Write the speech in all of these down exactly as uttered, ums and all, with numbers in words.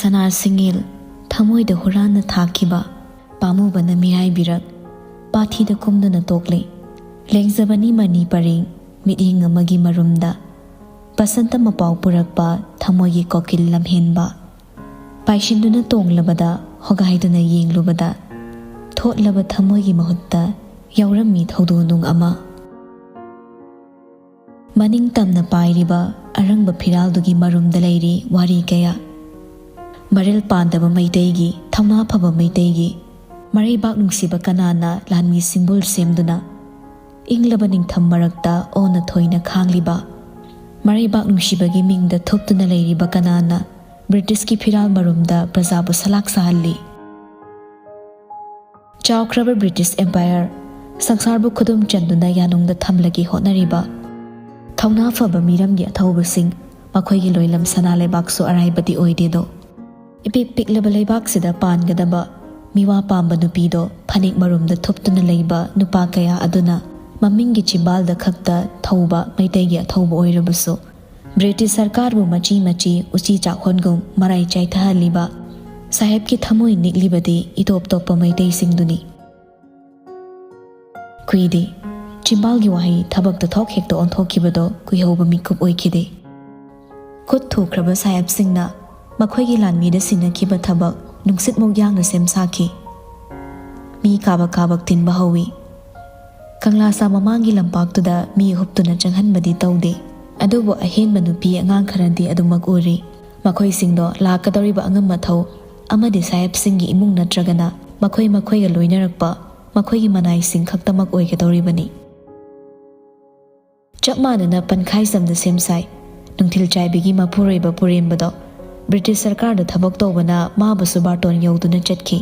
ꯁꯅꯥ ꯁꯤꯡꯉꯦꯜ ꯊꯃꯣꯏꯗ ꯍꯨꯔꯥꯟꯅ ꯊꯥꯈꯤꯕ, ꯄꯥꯝꯃꯨꯕꯅ ꯃꯤꯔꯥꯏꯕꯤꯔꯛ ꯄꯥꯊꯤꯗ ꯀꯨꯝꯗꯨꯅ ꯇꯣꯛꯂꯤ꯫ ꯂꯦꯡꯖꯕꯅꯤ ꯃꯅꯤ ꯄꯔꯦꯡ ꯃꯤꯠꯌꯦꯡ ꯑꯃꯒꯤ ꯃꯔꯨꯝꯗ, ꯕꯁꯟꯇ ꯃꯄꯥꯎ ꯄꯨꯔꯛꯄ ꯊꯃꯣꯏꯒꯤ ꯀꯣꯀꯤꯜ ꯂꯝꯍꯦꯟꯕ꯫ ꯄꯥꯏꯁꯤꯟꯗꯨꯅ ꯇꯣꯡꯂꯕꯗ, ꯍꯣꯒꯥꯏꯗꯨꯅ ꯌꯦꯡꯂꯨꯕꯗ, ꯊꯣꯠꯂꯕ ꯊꯃꯣꯏꯒꯤ ꯃꯍꯨꯠꯇ ꯌꯥꯎꯔꯝꯃꯤ ꯊꯧꯗꯣ ꯅꯨꯡ ꯑꯃ꯫ ꯃꯅꯤꯡ ꯇꯝꯅ ꯄꯥꯏꯔꯤꯕ ꯑꯔꯪꯕ ꯐꯤꯔꯥꯜꯗꯨꯒꯤ ꯃꯔꯨꯝꯗ ꯂꯩꯔꯤ ꯋꯥꯔꯤ ꯀꯌꯥ꯫ ꯃꯔꯤꯜ ꯄꯥꯟꯗꯕ ꯃꯩꯇꯩꯒꯤ, ꯊꯧꯅꯥ ꯐꯕ ꯃꯩꯇꯩꯒꯤ, ꯃꯔꯩꯕꯥꯛ ꯅꯨꯡꯁꯤꯕ ꯀꯅꯥꯅ ꯂꯥꯟꯃꯤ ꯁꯤꯡꯕꯨꯜ ꯁꯦꯝꯗꯨꯅ ꯏꯪꯂꯕ ꯅꯤꯡꯊꯝ ꯃꯔꯛꯇ ꯑꯣꯟꯅ ꯊꯣꯏꯅ ꯈꯥꯡꯂꯤꯕ, ꯃꯔꯩꯕꯥꯛ ꯅꯨꯡꯁꯤꯕꯒꯤ ꯃꯤꯡꯗ ꯊꯨꯞꯇꯨꯅ ꯂꯩꯔꯤꯕ ꯀꯅꯥꯅ ꯕ꯭ꯔꯤꯇꯤꯁꯀꯤ ꯐꯤꯔꯥꯜ ꯃꯔꯨꯝꯗ ꯄ꯭ꯔꯖꯥꯕꯨ ꯁꯂꯥꯛ ꯁꯥꯍꯜꯂꯤ? ꯆꯥꯎꯈ꯭ꯔꯕ ꯕ꯭ꯔꯤꯇꯤꯁ ꯑꯦꯝꯄꯥꯌꯔ, ꯁꯪꯁꯥꯔꯕꯨ ꯈꯨꯗꯨꯝ ꯆꯟꯗꯨꯅ ꯌꯥꯅꯨꯡꯗ ꯊꯝꯂꯒꯦ ꯍꯣꯠꯅꯔꯤꯕ ꯊꯧꯅꯥ ꯐꯕ ꯃꯤꯔꯝꯒꯤ ꯑꯊꯧꯕꯁꯤꯡ, ꯃꯈꯣꯏꯒꯤ ꯂꯣꯏꯂꯝ ꯁꯅꯥ ꯂꯩꯕꯥꯛꯁꯨ ꯑꯔꯥꯏꯕꯗꯤ ꯑꯣꯏꯗꯦꯗꯣ꯫ ꯏꯄꯤꯛ ꯄꯤꯛꯂꯕ ꯂꯩꯕꯥꯛꯁꯤꯗ ꯄꯥꯟꯒꯗꯕ ꯃꯤꯋꯥ ꯄꯥꯝꯕ ꯅꯨꯄꯤꯗꯣ ꯐꯅꯦꯛ ꯃꯔꯨꯝꯗ ꯊꯨꯞꯇꯨꯅ ꯂꯩꯕ ꯅꯨꯄꯥ ꯀꯌꯥ ꯑꯗꯨꯅ ꯃꯃꯤꯡꯒꯤ ꯆꯤꯝꯕꯥꯜꯗ ꯈꯛꯇ ꯊꯧꯕ ꯃꯩꯇꯩꯒꯤ ꯑꯊꯧꯕ ꯑꯣꯏꯔꯕꯁꯨ, ꯕ꯭ꯔꯤꯇꯤꯁ ꯁꯔꯀꯥꯔꯕꯨ ꯃꯆꯤ ꯃꯆꯤ ꯎꯆꯤ ꯆꯥꯛꯍꯣꯟꯒꯨꯝ ꯃꯔꯥꯏ ꯆꯥꯏꯊꯍꯜꯂꯤꯕ ꯁꯥꯍꯦꯕꯀꯤ ꯊꯃꯣꯏ ꯅꯤꯛꯂꯤꯕꯗꯤ ꯏꯇꯣꯞ ꯇꯣꯞꯄ ꯃꯩꯇꯩꯁꯤꯡꯗꯨꯅꯤ꯫ ꯀꯨꯏꯗꯦ, ꯆꯤꯝꯕꯥꯜꯒꯤ ꯋꯥꯍꯩ ꯊꯕꯛꯇ ꯊꯣꯛ ꯍꯦꯛꯇ ꯑꯣꯟꯊꯣꯛꯈꯤꯕꯗꯣ ꯀꯨꯏꯍꯧꯕ ꯃꯤꯀꯨꯞ ꯑꯣꯏꯈꯤꯗꯦ꯫ ꯈꯨꯠ ꯊꯨꯈ꯭ꯔꯕ ꯁꯥꯍꯦꯕꯁꯤꯡꯅ ꯃꯈꯣꯏꯒꯤ ꯂꯥꯟꯃꯤꯗ ꯁꯤꯟꯅꯈꯤꯕ ꯊꯕꯛ ꯅꯨꯡꯁꯤꯠꯃꯨꯛ ꯌꯥꯡꯅ ꯁꯦꯝ ꯁꯥꯈꯤ꯫ ꯃꯤ ꯀꯥꯕꯛ ꯀꯥꯕꯛ ꯇꯤꯟꯕ ꯍꯧꯏ꯫ ꯀꯪꯂꯥꯁꯥ ꯃꯃꯥꯡꯒꯤ ꯂꯝꯄꯥꯛꯇꯨꯗ ꯃꯤ ꯍꯨꯞꯇꯨꯅ ꯆꯪꯍꯟꯕꯗꯤ ꯇꯧꯗꯦ꯫ ꯑꯗꯨꯕꯨ ꯑꯍꯦꯟꯕ ꯅꯨꯄꯤ ꯑꯉꯥꯡ ꯈꯔꯗꯤ ꯑꯗꯨꯃꯛ ꯎꯔꯤ꯫ ꯃꯈꯣꯏꯁꯤꯡꯗꯣ ꯂꯥꯛꯀꯗꯧꯔꯤꯕ ꯑꯉꯝ ꯑꯊꯧ ꯑꯃꯗꯤ ꯁꯥꯍꯦꯕꯁꯤꯡꯒꯤ ꯏꯃꯨꯡ ꯅꯠꯇ꯭ꯔꯒꯅ ꯃꯈꯣꯏ ꯃꯈꯣꯏꯒ ꯂꯣꯏꯅꯔꯛꯄ ꯃꯈꯣꯏꯒꯤ ꯃꯅꯥꯏꯁꯤꯡ ꯈꯛꯇꯃꯛ ꯑꯣꯏꯒꯗꯧꯔꯤꯕꯅꯤ꯫ ꯆꯞ ꯃꯥꯟꯅꯅ ꯄꯟꯈꯥꯏ ꯆꯝꯗ ꯁꯦꯝ ꯁꯥꯏ꯫ ꯅꯨꯡꯊꯤꯜ ꯆꯥꯏꯕꯤꯒꯤ ꯃꯄꯨꯔꯣꯏꯕ ꯄꯨꯔꯦꯝꯕꯗꯣ ꯕ꯭ꯔꯤꯇꯤꯁ ꯁꯔꯀꯥꯔꯗ ꯊꯕꯛ ꯇꯧꯕꯅ ꯃꯥꯕꯨꯁꯨ ꯕꯥꯔꯇꯣꯟ ꯌꯧꯗꯨꯅ ꯆꯠꯈꯤ꯫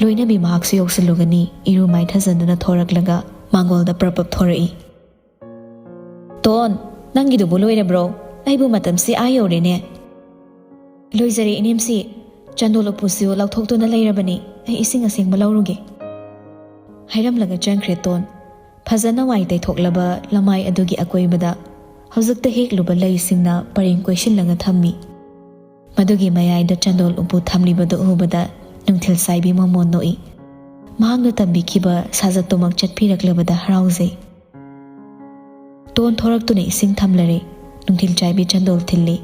ꯂꯣꯏꯅꯕꯤ ꯃꯍꯥꯛꯁꯨ ꯌꯧꯁꯤꯜꯂꯨꯒꯅꯤ, ꯏꯔꯨ ꯃꯥꯏꯊꯖꯗꯨꯅ ꯊꯣꯔꯛꯂꯒ ꯃꯥꯡꯒꯣꯜꯗ ꯄ꯭ꯔꯞ ꯄ꯭ꯔꯞ ꯊꯣꯔꯛꯏ꯫ "ꯇꯣꯟ, ꯅꯪꯒꯤꯗꯨꯕꯨ ꯂꯣꯏꯔꯕ꯭ꯔꯣ? ꯑꯩꯕꯨ ꯃꯇꯝꯁꯤ ꯑꯥ ꯌꯧꯔꯦꯅꯦ꯫" "ꯂꯣꯏꯖꯔꯦ ꯏꯅꯦꯝꯁꯤ, ꯆꯟꯗꯣꯜ ꯎꯄꯨꯁꯨ ꯂꯧꯊꯣꯛꯇꯨꯅ ꯂꯩꯔꯕꯅꯤ, ꯑꯩ ꯏꯁꯤꯡ ꯑꯁꯦꯡꯕ ꯂꯧꯔꯨꯒꯦ꯫" ꯍꯥꯏꯔꯝꯂꯒ ꯆꯪꯈ꯭ꯔꯦ ꯇꯣꯟ꯫ ꯐꯖꯅ ꯋꯥꯏ ꯇꯩꯊꯣꯛꯂꯕ ꯂꯃꯥꯏ ꯑꯗꯨꯒꯤ ꯑꯀꯣꯏꯕꯗ ꯍꯧꯖꯤꯛꯇ ꯍꯦꯛꯂꯨꯕ ꯂꯩꯁꯤꯡꯅ ꯄꯔꯦꯡ ꯀꯣꯏꯁꯤꯜꯂꯒ ꯊꯝꯃꯤ꯫ ꯃꯗꯨꯒꯤ ꯃꯌꯥꯏꯗ ꯆꯟꯗꯣꯜ ꯎꯄꯨ ꯊꯝꯂꯤꯕꯗꯨ ꯎꯕꯗ ꯅꯨꯡꯊꯤꯜ ꯆꯥꯏꯕꯤ ꯃꯃꯣꯟ ꯅꯣꯛꯏ꯫ ꯃꯍꯥꯛꯅ ꯇꯝꯕꯤꯈꯤꯕ ꯁꯥꯖꯠꯇꯨꯃꯛ ꯆꯠꯄꯤꯔꯛꯂꯕꯗ ꯍꯔꯥꯎꯖꯩ꯫ ꯇꯣꯟ ꯊꯣꯔꯛꯇꯨꯅ ꯏꯁꯤꯡ ꯊꯝꯂꯔꯦ꯫ ꯅꯨꯡꯊꯤꯜ ꯆꯥꯏꯕꯤ ꯆꯟꯗꯣꯜ ꯊꯤꯜꯂꯤ꯫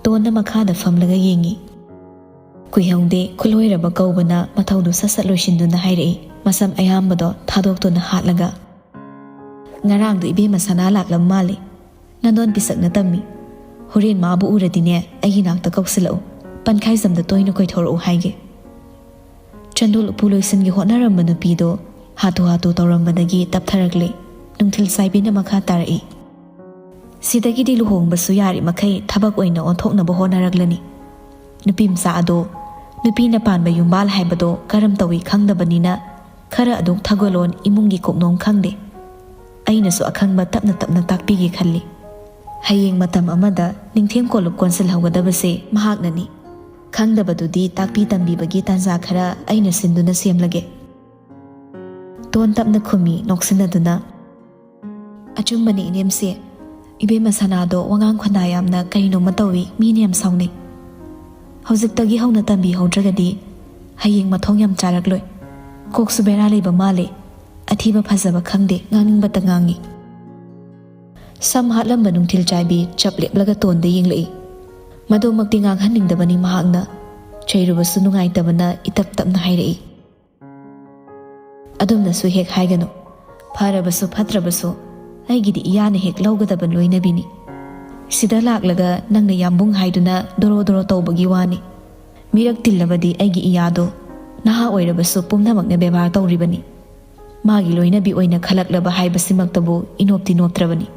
ꯇꯣꯟꯅ ꯃꯈꯥꯗ ꯐꯝꯂꯒ ꯌꯦꯡꯉꯤ꯫ ꯀꯨꯏꯍꯧꯗꯦ, ꯈꯨꯂꯣꯏꯔꯕ ꯀꯧꯕꯅ ꯃꯊꯧꯗꯨ ꯁꯠ ꯁꯠ ꯂꯣꯏꯁꯤꯟꯗꯨꯅ ꯍꯥꯏꯔꯛꯏ, ꯃꯁꯝ ꯑꯌꯥꯝꯕꯗꯣ ꯊꯥꯗꯣꯛꯇꯨꯅ ꯍꯥꯠꯂꯒ꯫ "ꯉꯔꯥꯡꯗꯣ ꯏꯕꯦꯝꯃ ꯁꯅꯥ ꯂꯥꯛꯂꯝ ꯃꯥꯜꯂꯤ꯫ ꯅꯟꯗꯣꯟ ꯄꯤꯁꯛꯅ ꯇꯝꯃꯤ꯫ ꯍꯣꯔꯦꯟ ꯃꯥꯕꯨ ꯎꯔꯗꯤꯅꯦ, ꯑꯩꯒꯤ ꯅꯥꯛꯇ ꯀꯧꯁꯤꯜꯂꯛꯎ꯫ ꯄꯟꯈꯥꯏꯖꯝꯗ ꯇꯣꯏꯅ ꯀꯣꯏꯊꯣꯔꯛꯎ ꯍꯥꯏꯒꯦ꯫" ꯆꯟꯗꯣꯜ ꯎꯄꯨ ꯂꯣꯏꯁꯤꯟꯒꯦ ꯍꯣꯠꯅꯔꯝꯕ ꯅꯨꯄꯤꯗꯣ ꯍꯥꯊꯨ ꯍꯥꯊꯨ ꯇꯧꯔꯝꯕꯗꯒꯤ ꯇꯞꯊꯔꯛꯂꯦ꯫ ꯅꯨꯡꯊꯤꯜ ꯆꯥꯏꯕꯤꯅ ꯃꯈꯥ ꯇꯥꯔꯛꯏ, "ꯁꯤꯗꯒꯤꯗꯤ ꯂꯨꯍꯣꯡꯕꯁꯨ ꯌꯥꯔꯤ ꯃꯈꯩ ꯊꯕꯛ ꯑꯣꯏꯅ ꯑꯣꯟꯊꯣꯛꯅꯕ ꯍꯣꯠꯅꯔꯛꯂꯅꯤ꯫ ꯅꯨꯄꯤ ꯃꯆꯥ ꯑꯗꯣ, ꯅꯨꯄꯤꯅ ꯄꯥꯟꯕ ꯌꯨꯝꯕꯥꯜ ꯍꯥꯏꯕꯗꯣ ꯀꯔꯝ ꯇꯧꯏ ꯈꯪꯗꯕꯅꯤꯅ, ꯈꯔ ꯑꯗꯨꯝ ꯊꯥꯒꯣꯜꯂꯣꯟ ꯏꯃꯨꯡꯒꯤ ꯀꯨꯞꯅꯣꯝ ꯈꯪꯗꯦ꯫ ꯑꯩꯅꯁꯨ ꯑꯈꯪꯕ ꯇꯞꯅ ꯇꯞꯅ ꯇꯥꯛꯄꯤꯒꯦ ꯈꯜꯂꯤ꯫ ꯍꯌꯦꯡ ꯃꯇꯝ ꯑꯃꯗ ꯅꯤꯡꯊꯦꯝ ꯀꯣꯂꯨꯞ ꯀꯣꯟꯁꯤꯜꯍꯧꯒꯗꯕꯁꯦ ꯃꯍꯥꯛꯅꯅꯤ꯫ ꯈꯪꯗꯕꯗꯨꯗꯤ ꯇꯥꯛꯄꯤ ꯇꯝꯕꯤꯕꯒꯤ ꯇꯥꯟꯖꯥ ꯈꯔ ꯑꯩꯅ ꯁꯤꯟꯗꯨꯅ ꯁꯦꯝꯂꯒꯦ꯫" ꯇꯣꯟ ꯇꯞꯅ ꯈꯨꯝꯃꯤ, ꯅꯣꯛꯁꯤꯟꯅꯗꯨꯅ꯫ "ꯑꯆꯨꯝꯕꯅꯤ ꯏꯅꯦꯝꯁꯦ, ꯏꯕꯦꯝꯃ ꯁꯅꯥꯗꯣ ꯋꯥꯉꯥꯡ ꯈꯣꯟꯗꯥ ꯌꯥꯝꯅ ꯀꯔꯤꯅꯣꯃ ꯇꯧꯏ, ꯃꯤꯅ ꯌꯥꯝ ꯁꯥꯎꯅꯩ꯫ ꯍꯧꯖꯤꯛꯇꯒꯤ ꯍꯧꯅ ꯇꯝꯕꯤꯍꯧꯗ꯭ꯔꯒꯗꯤ ꯍꯌꯦꯡ ꯃꯊꯣꯡ ꯌꯥꯝ ꯆꯥꯔꯛꯂꯣꯏ꯫ ꯀꯣꯛꯁꯨ ꯕꯦꯔꯥ ꯂꯩꯕ ꯃꯥꯜꯂꯦ꯫ ꯑꯊꯤꯕ ꯐꯖꯕ ꯈꯪꯗꯦ, ꯉꯥꯡꯅꯤꯡꯕꯇ ꯉꯥꯡꯉꯤ꯫" ꯁꯝ ꯍꯥꯠꯂꯝꯕ ꯅꯨꯡꯊꯤꯜ ꯆꯥꯏꯕꯤ ꯆꯞ ꯂꯦꯞꯂꯒ ꯇꯣꯟꯗ ꯌꯦꯡꯂꯛꯏ꯫ ꯃꯗꯨꯃꯛꯇꯤ ꯉꯥꯡꯍꯟꯅꯤꯡꯗꯕꯅꯤ ꯃꯍꯥꯛꯅ꯫ ꯆꯩꯔꯨꯕꯁꯨ ꯅꯨꯡꯉꯥꯏꯇꯕꯅ ꯏꯇꯞ ꯇꯞꯅ ꯍꯥꯏꯔꯛꯏ, "ꯑꯗꯨꯝꯅꯁꯨ ꯍꯦꯛ ꯍꯥꯏꯒꯅꯨ꯫ ꯐꯔꯕꯁꯨ ꯐꯠꯇ꯭ꯔꯕꯁꯨ ꯑꯩꯒꯤꯗꯤ ꯏꯌꯥꯅ ꯍꯦꯛ ꯂꯧꯒꯗꯕ ꯂꯣꯏꯅꯕꯤꯅꯤ꯫ ꯁꯤꯗ ꯂꯥꯛꯂꯒ ꯅꯪꯅ ꯌꯥꯝꯕꯨꯡ ꯍꯥꯏꯗꯨꯅ ꯗꯣꯔꯣ ꯗꯣꯔꯣ ꯇꯧꯕꯒꯤ ꯋꯥꯅꯤ꯫ ꯃꯤꯔꯛ ꯇꯤꯜꯂꯕꯗꯤ ꯑꯩꯒꯤ ꯏꯌꯥꯗꯣ ꯅꯍꯥ ꯑꯣꯏꯔꯕꯁꯨ ꯄꯨꯝꯅꯃꯛꯅ ꯕꯦꯕꯥꯔ ꯇꯧꯔꯤꯕꯅꯤ꯫ ꯃꯥꯒꯤ ꯂꯣꯏꯅꯕꯤ ꯑꯣꯏꯅ ꯈꯜꯂꯛꯂꯕ ꯍꯥꯏꯕꯁꯤꯃꯛꯇꯕꯨ ꯏꯅꯣꯞꯇꯤ ꯅꯣꯞꯇ꯭ꯔꯕꯅꯤ꯫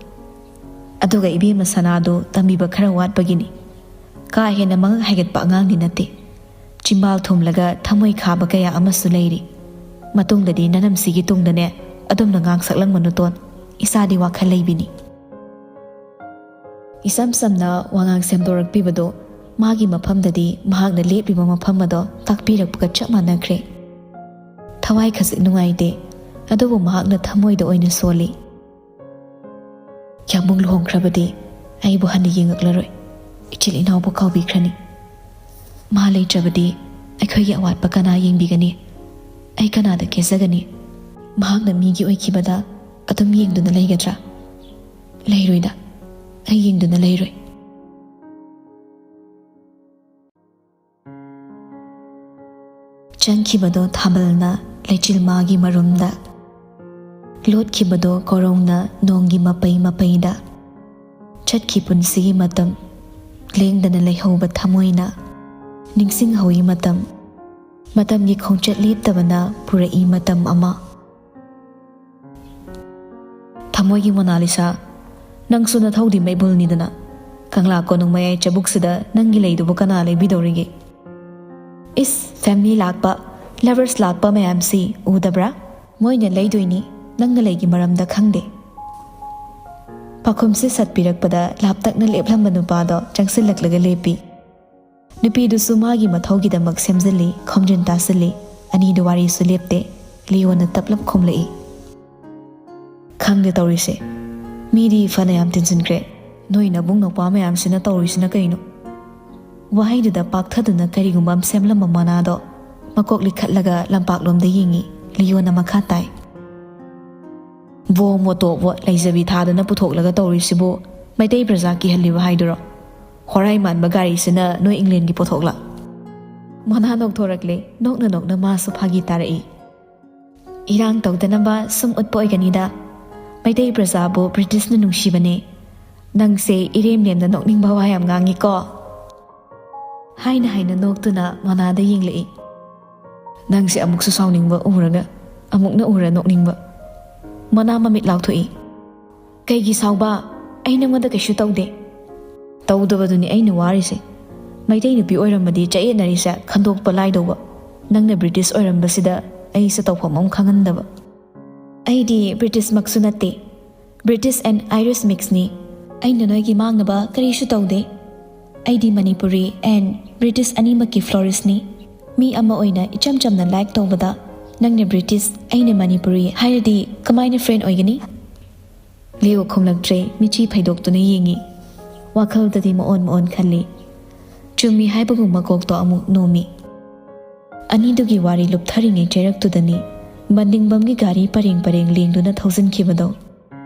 ꯑꯗꯨꯒ ꯏꯕꯦꯝꯃ ꯁꯅꯥꯗꯣ ꯇꯝꯕꯤꯕ ꯈꯔ ꯋꯥꯠꯄꯒꯤꯅꯤ꯫ ꯀꯥ ꯍꯦꯟꯅ ꯃꯉꯛ ꯍꯥꯏꯒꯠꯄ ꯑꯉꯥꯡꯗꯤ ꯅꯠꯇꯦ꯫ ꯆꯤꯝꯕꯥꯜ ꯊꯨꯝꯂꯒ ꯊꯃꯣꯏ ꯈꯥꯕ ꯀꯌꯥ ꯑꯃꯁꯨ ꯂꯩꯔꯤ꯫ ꯃꯇꯨꯡꯗꯗꯤ ꯅꯅꯝꯁꯤꯒꯤ ꯇꯨꯡꯗꯅꯦ ꯑꯗꯨꯝꯅ ꯉꯥꯡ ꯁꯛꯂꯝꯒꯅꯨ ꯇꯣꯟ꯫ ꯏꯆꯥꯗꯤ ꯋꯥꯈꯜ ꯂꯩꯕꯤꯅꯤ꯫" ꯏꯆꯝ ꯆꯝꯅ ꯋꯥꯉꯥꯡ ꯁꯦꯝꯗꯣꯔꯛꯄꯤꯕꯗꯣ ꯃꯥꯒꯤ ꯃꯐꯝꯗꯗꯤ ꯃꯍꯥꯛꯅ ꯂꯦꯞꯂꯤꯕ ꯃꯐꯝ ꯑꯗꯣ ꯇꯥꯛꯄꯤꯔꯛꯄꯒ ꯆꯞ ꯃꯥꯟꯅꯈ꯭ꯔꯦ꯫ ꯊꯋꯥꯏ ꯈꯖꯤꯛ ꯅꯨꯡꯉꯥꯏꯇꯦ, ꯑꯗꯨꯕꯨ ꯃꯍꯥꯛꯅ ꯊꯃꯣꯏꯗ ꯑꯣꯏꯅ ꯁꯣꯜꯂꯤ꯫ "ꯌꯥꯝꯕꯨꯡ ꯂꯨꯍꯣꯡꯈ꯭ꯔꯕꯗꯤ ꯑꯩꯕꯨ ꯍꯟꯅ ꯌꯦꯡꯉꯛꯂꯔꯣꯏ꯫ ꯏꯆꯤꯜ ꯏꯅꯥꯎꯕꯨ ꯀꯥꯎꯕꯤꯈ꯭ꯔꯅꯤ꯫ ꯃꯥ ꯂꯩꯇ꯭ꯔꯕꯗꯤ ꯑꯩꯈꯣꯏꯒꯤ ꯑꯋꯥꯠꯄ ꯀꯅꯥ ꯌꯦꯡꯕꯤꯒꯅꯤ? ꯑꯩ ꯀꯅꯥꯗ ꯀꯦꯖꯒꯅꯤ? ꯃꯍꯥꯛꯅ ꯃꯤꯒꯤ ꯑꯣꯏꯈꯤꯕꯗ ꯑꯗꯨꯝ ꯌꯦꯡꯗꯨꯅ ꯂꯩꯒꯗ꯭ꯔꯥ? ꯂꯩꯔꯣꯏꯗ, ꯑꯩ ꯌꯦꯡꯗꯨꯅ ꯂꯩꯔꯣꯏ꯫ ꯆꯪꯈꯤꯕꯗꯣ ꯊꯥꯕꯜꯅ ꯂꯩꯆꯤꯜ ꯃꯥꯒꯤ ꯃꯔꯨꯝꯗ, ꯂꯣꯠꯈꯤꯕꯗꯣ ꯀꯣꯔꯧꯅ ꯅꯣꯡꯒꯤ ꯃꯄꯩ ꯃꯄꯩꯗ꯫ ꯆꯠꯈꯤ ꯄꯨꯟꯁꯤꯒꯤ ꯃꯇꯝ, ꯂꯦꯡꯗꯅ ꯂꯩꯍꯧꯕ ꯊꯃꯣꯏꯅ ꯅꯤꯡꯁꯤꯡꯍꯧꯏ ꯃꯇꯝ꯫ ꯃꯇꯝꯒꯤ ꯈꯣꯡꯆꯠ ꯂꯦꯞꯇꯕꯅ ꯄꯨꯔꯛꯏ ꯃꯇꯝ ꯑꯃ꯫ ꯊꯃꯣꯏꯒꯤ ꯃꯣꯅꯥꯂꯤꯁꯥ, ꯅꯪꯁꯨ ꯅꯊꯧꯗꯤ ꯃꯩꯕꯨꯜꯅꯤꯗꯅ꯫ ꯀꯪꯂꯥ ꯀꯣꯅꯨꯡ ꯃꯌꯥꯏ ꯆꯕꯨꯛꯁꯤꯗ ꯅꯪꯒꯤ ꯂꯩꯗꯨꯕꯨ ꯀꯅꯥ ꯂꯩꯕꯤꯗꯧꯔꯤꯒꯦ? ꯏꯁ, ꯐꯦꯃꯤꯂꯤ ꯂꯥꯛꯄ, ꯂꯚꯔꯁ ꯂꯥꯛꯄ ꯃꯌꯥꯝꯁꯤ ꯎꯗꯕ꯭ꯔꯥ? ꯃꯣꯏꯅ ꯂꯩꯗꯣꯏꯅꯤ, ꯅꯪꯅ ꯂꯩꯒꯤ ꯃꯔꯝꯗ ꯈꯪꯗꯦ꯫ ꯄꯥꯎꯈꯨꯝꯁꯤ ꯁꯠꯄꯤꯔꯛꯄꯗ ꯂꯥꯞꯇꯛꯅ ꯂꯦꯞꯂꯝꯕ ꯅꯨꯄꯥꯗꯣ ꯆꯪꯁꯤꯜꯂꯛꯂꯒ ꯂꯦꯞꯄꯤ꯫ ꯅꯨꯄꯤꯗꯨꯁꯨ ꯃꯥꯒꯤ ꯃꯊꯧꯒꯤꯗꯃꯛ ꯁꯦꯝꯖꯤꯜꯂꯤ, ꯈꯣꯝꯖꯤꯟ ꯇꯥꯁꯤꯜꯂꯤ꯫ ꯑꯅꯤꯗꯨ ꯋꯥꯔꯤꯁꯨ ꯂꯦꯞꯇꯦ꯫ ꯂꯤꯌꯣꯅ ꯇꯞꯂꯞ ꯈꯨꯝꯂꯛꯏ꯫ ꯈꯪꯗꯦ ꯇꯧꯔꯤꯁꯦ꯫ ꯃꯤꯗꯤ ꯐꯅ ꯌꯥꯝ ꯇꯤꯟꯁꯤꯟꯈ꯭ꯔꯦ꯫ ꯅꯣꯏ ꯅꯕꯨꯡ ꯅꯧꯄꯥ ꯃꯌꯥꯝꯁꯤꯅ ꯇꯧꯔꯤꯁꯤꯅ ꯀꯩꯅꯣ? ꯋꯥꯍꯩꯗꯨꯗ ꯄꯥꯛꯊꯗꯨꯅ ꯀꯔꯤꯒꯨꯝꯕ ꯑꯃ ꯁꯦꯝꯂꯝꯕ ꯃꯣꯅꯥꯗꯣ ꯃꯀꯣꯛ ꯂꯤꯈꯠꯂꯒ ꯂꯝꯄꯥꯛꯂꯣꯝꯗ ꯌꯦꯡꯉꯤ꯫ ꯂꯤꯌꯣꯅ ꯃꯈꯥ ꯇꯥꯏ꯫ ꯕꯣ ꯃꯣꯇꯣ ꯕꯣ ꯂꯩꯖꯕꯤ ꯊꯥꯗꯅ ꯄꯨꯊꯣꯛꯂꯒ ꯇꯧꯔꯤꯁꯤꯕꯨ ꯃꯩꯇꯩ ꯄ꯭ꯔꯖꯥ ꯀꯤꯍꯜꯂꯤꯕ ꯍꯥꯏꯗꯨꯔꯣ? ꯍꯣꯔꯥꯏ ꯃꯥꯟꯕ ꯒꯥꯔꯤꯁꯤꯅ ꯅꯣꯏ ꯏꯪꯂꯦꯟꯒꯤ ꯄꯣꯊꯣꯛꯂ? ꯃꯣꯅꯥ ꯅꯣꯛꯊꯣꯔꯛꯂꯦ꯫ ꯅꯣꯛꯅ ꯅꯣꯛꯅ ꯃꯥꯁꯨ ꯐꯥꯒꯤ ꯇꯥꯔꯛꯏ꯫ ꯏꯔꯥꯡ ꯇꯧꯗꯅꯕ ꯁꯨꯝ ꯎꯠꯄ ꯑꯣꯏꯒꯅꯤꯗ꯫ ꯃꯩꯇꯩ ꯄ꯭ꯔꯖꯥꯕꯨ ꯕ꯭ꯔꯤꯇꯤꯁꯅ ꯅꯨꯡꯁꯤꯕꯅꯦ꯫ ꯅꯪꯁꯦ ꯏꯔꯦꯝ ꯂꯦꯝꯅ ꯅꯣꯛꯅꯤꯡꯕ ꯋꯥ ꯌꯥꯝ ꯉꯥꯡꯉꯤꯀꯣ꯫ ꯍꯥꯏꯅ ꯍꯥꯏꯅ ꯅꯣꯛꯇꯨꯅ ꯃꯣꯅꯥꯗ ꯌꯦꯡꯂꯛꯏ꯫ ꯅꯪꯁꯦ ꯑꯃꯨꯛꯁꯨ ꯁꯥꯎꯅꯤꯡꯕ ꯎꯔꯒ ꯑꯃꯨꯛꯅ ꯎꯔ ꯅꯣꯛꯅꯤꯡꯕ꯫ ꯃꯣꯅꯥ ꯃꯃꯤꯠ ꯂꯥꯎꯊꯣꯛꯏ꯫ ꯀꯩꯒꯤ ꯁꯥꯎꯕ? ꯑꯩ ꯅꯉꯣꯟꯗ ꯀꯩꯁꯨ ꯇꯧꯗꯦ꯫ ꯇꯧꯗꯕꯗꯨꯅꯤ ꯑꯩꯅ ꯋꯥꯔꯤꯁꯦ꯫ ꯃꯩꯇꯩ ꯅꯨꯄꯤ ꯑꯣꯏꯔꯝꯃꯗꯤ ꯆꯌꯦꯠꯅꯔꯤꯁꯦ ꯈꯟꯗꯣꯛꯄ ꯂꯥꯏꯗꯧꯕ꯫ ꯅꯪꯅ ꯕ꯭ꯔꯤꯇꯤꯁ ꯑꯣꯏꯔꯝꯕꯁꯤꯗ ꯑꯩꯁꯦ ꯇꯧꯐꯝ ꯑꯃ ꯈꯪꯍꯟꯗꯕ꯫ ꯑꯩꯗꯤ ꯕ꯭ꯔꯤꯇꯤꯁꯃꯛꯁꯨ ꯅꯠꯇꯦ꯫ British and Irish mixꯅꯤ꯫ ꯑꯩꯅ ꯅꯣꯏꯒꯤ ꯃꯥꯡꯅꯕ ꯀꯔꯤꯁꯨ ꯇꯧꯗꯦ꯫ ꯑꯩꯗꯤ ꯃꯅꯤꯄꯨꯔꯤ and ꯕ꯭ꯔꯤꯇꯤꯁ ꯑꯅꯤꯃꯛꯀꯤ ꯐ꯭ꯂꯣꯔꯤꯁꯅꯤ꯫ ꯃꯤ ꯑꯃ ꯑꯣꯏꯅ ꯏꯆꯝ ꯆꯝꯅ ꯂꯥꯏꯛ ꯇꯧꯕꯗ ꯅꯪꯅ ꯕ꯭ꯔꯤꯇꯤꯁ, ꯑꯩꯅ ꯃꯅꯤꯄꯨꯔꯤ ꯍꯥꯏꯔꯗꯤ ꯀꯃꯥꯏꯅ ꯐ꯭ꯔꯦꯟ ꯑꯣꯏꯒꯅꯤ? ꯂꯤꯌꯣ ꯈꯨꯝꯂꯛꯇ꯭ꯔꯦ, ꯃꯤꯆꯤ ꯐꯩꯗꯣꯛꯇꯨꯅ ꯌꯦꯡꯉꯤ꯫ ꯋꯥꯈꯜꯗꯗꯤ ꯃꯑꯣꯟ ꯃꯑꯣꯟ ꯈꯜꯂꯤ꯫ ꯆꯨꯝꯃꯤ ꯍꯥꯏꯕꯒꯨꯝ ꯃꯀꯣꯛꯇꯣ ꯑꯃꯨꯛ ꯅꯣꯝꯃꯤ꯫ ꯑꯅꯤꯗꯨꯒꯤ ꯋꯥꯔꯤ ꯂꯨꯞꯊꯔꯤꯉꯩ ꯆꯩꯔꯛꯇꯨꯗꯅꯤ ꯃꯟꯗꯤꯡꯕꯝꯒꯤ ꯒꯥꯔꯤ ꯄꯔꯦꯡ ꯄꯔꯦꯡ ꯂꯦꯡꯗꯨꯅ ꯊꯧꯖꯤꯟꯈꯤꯕꯗꯣ꯫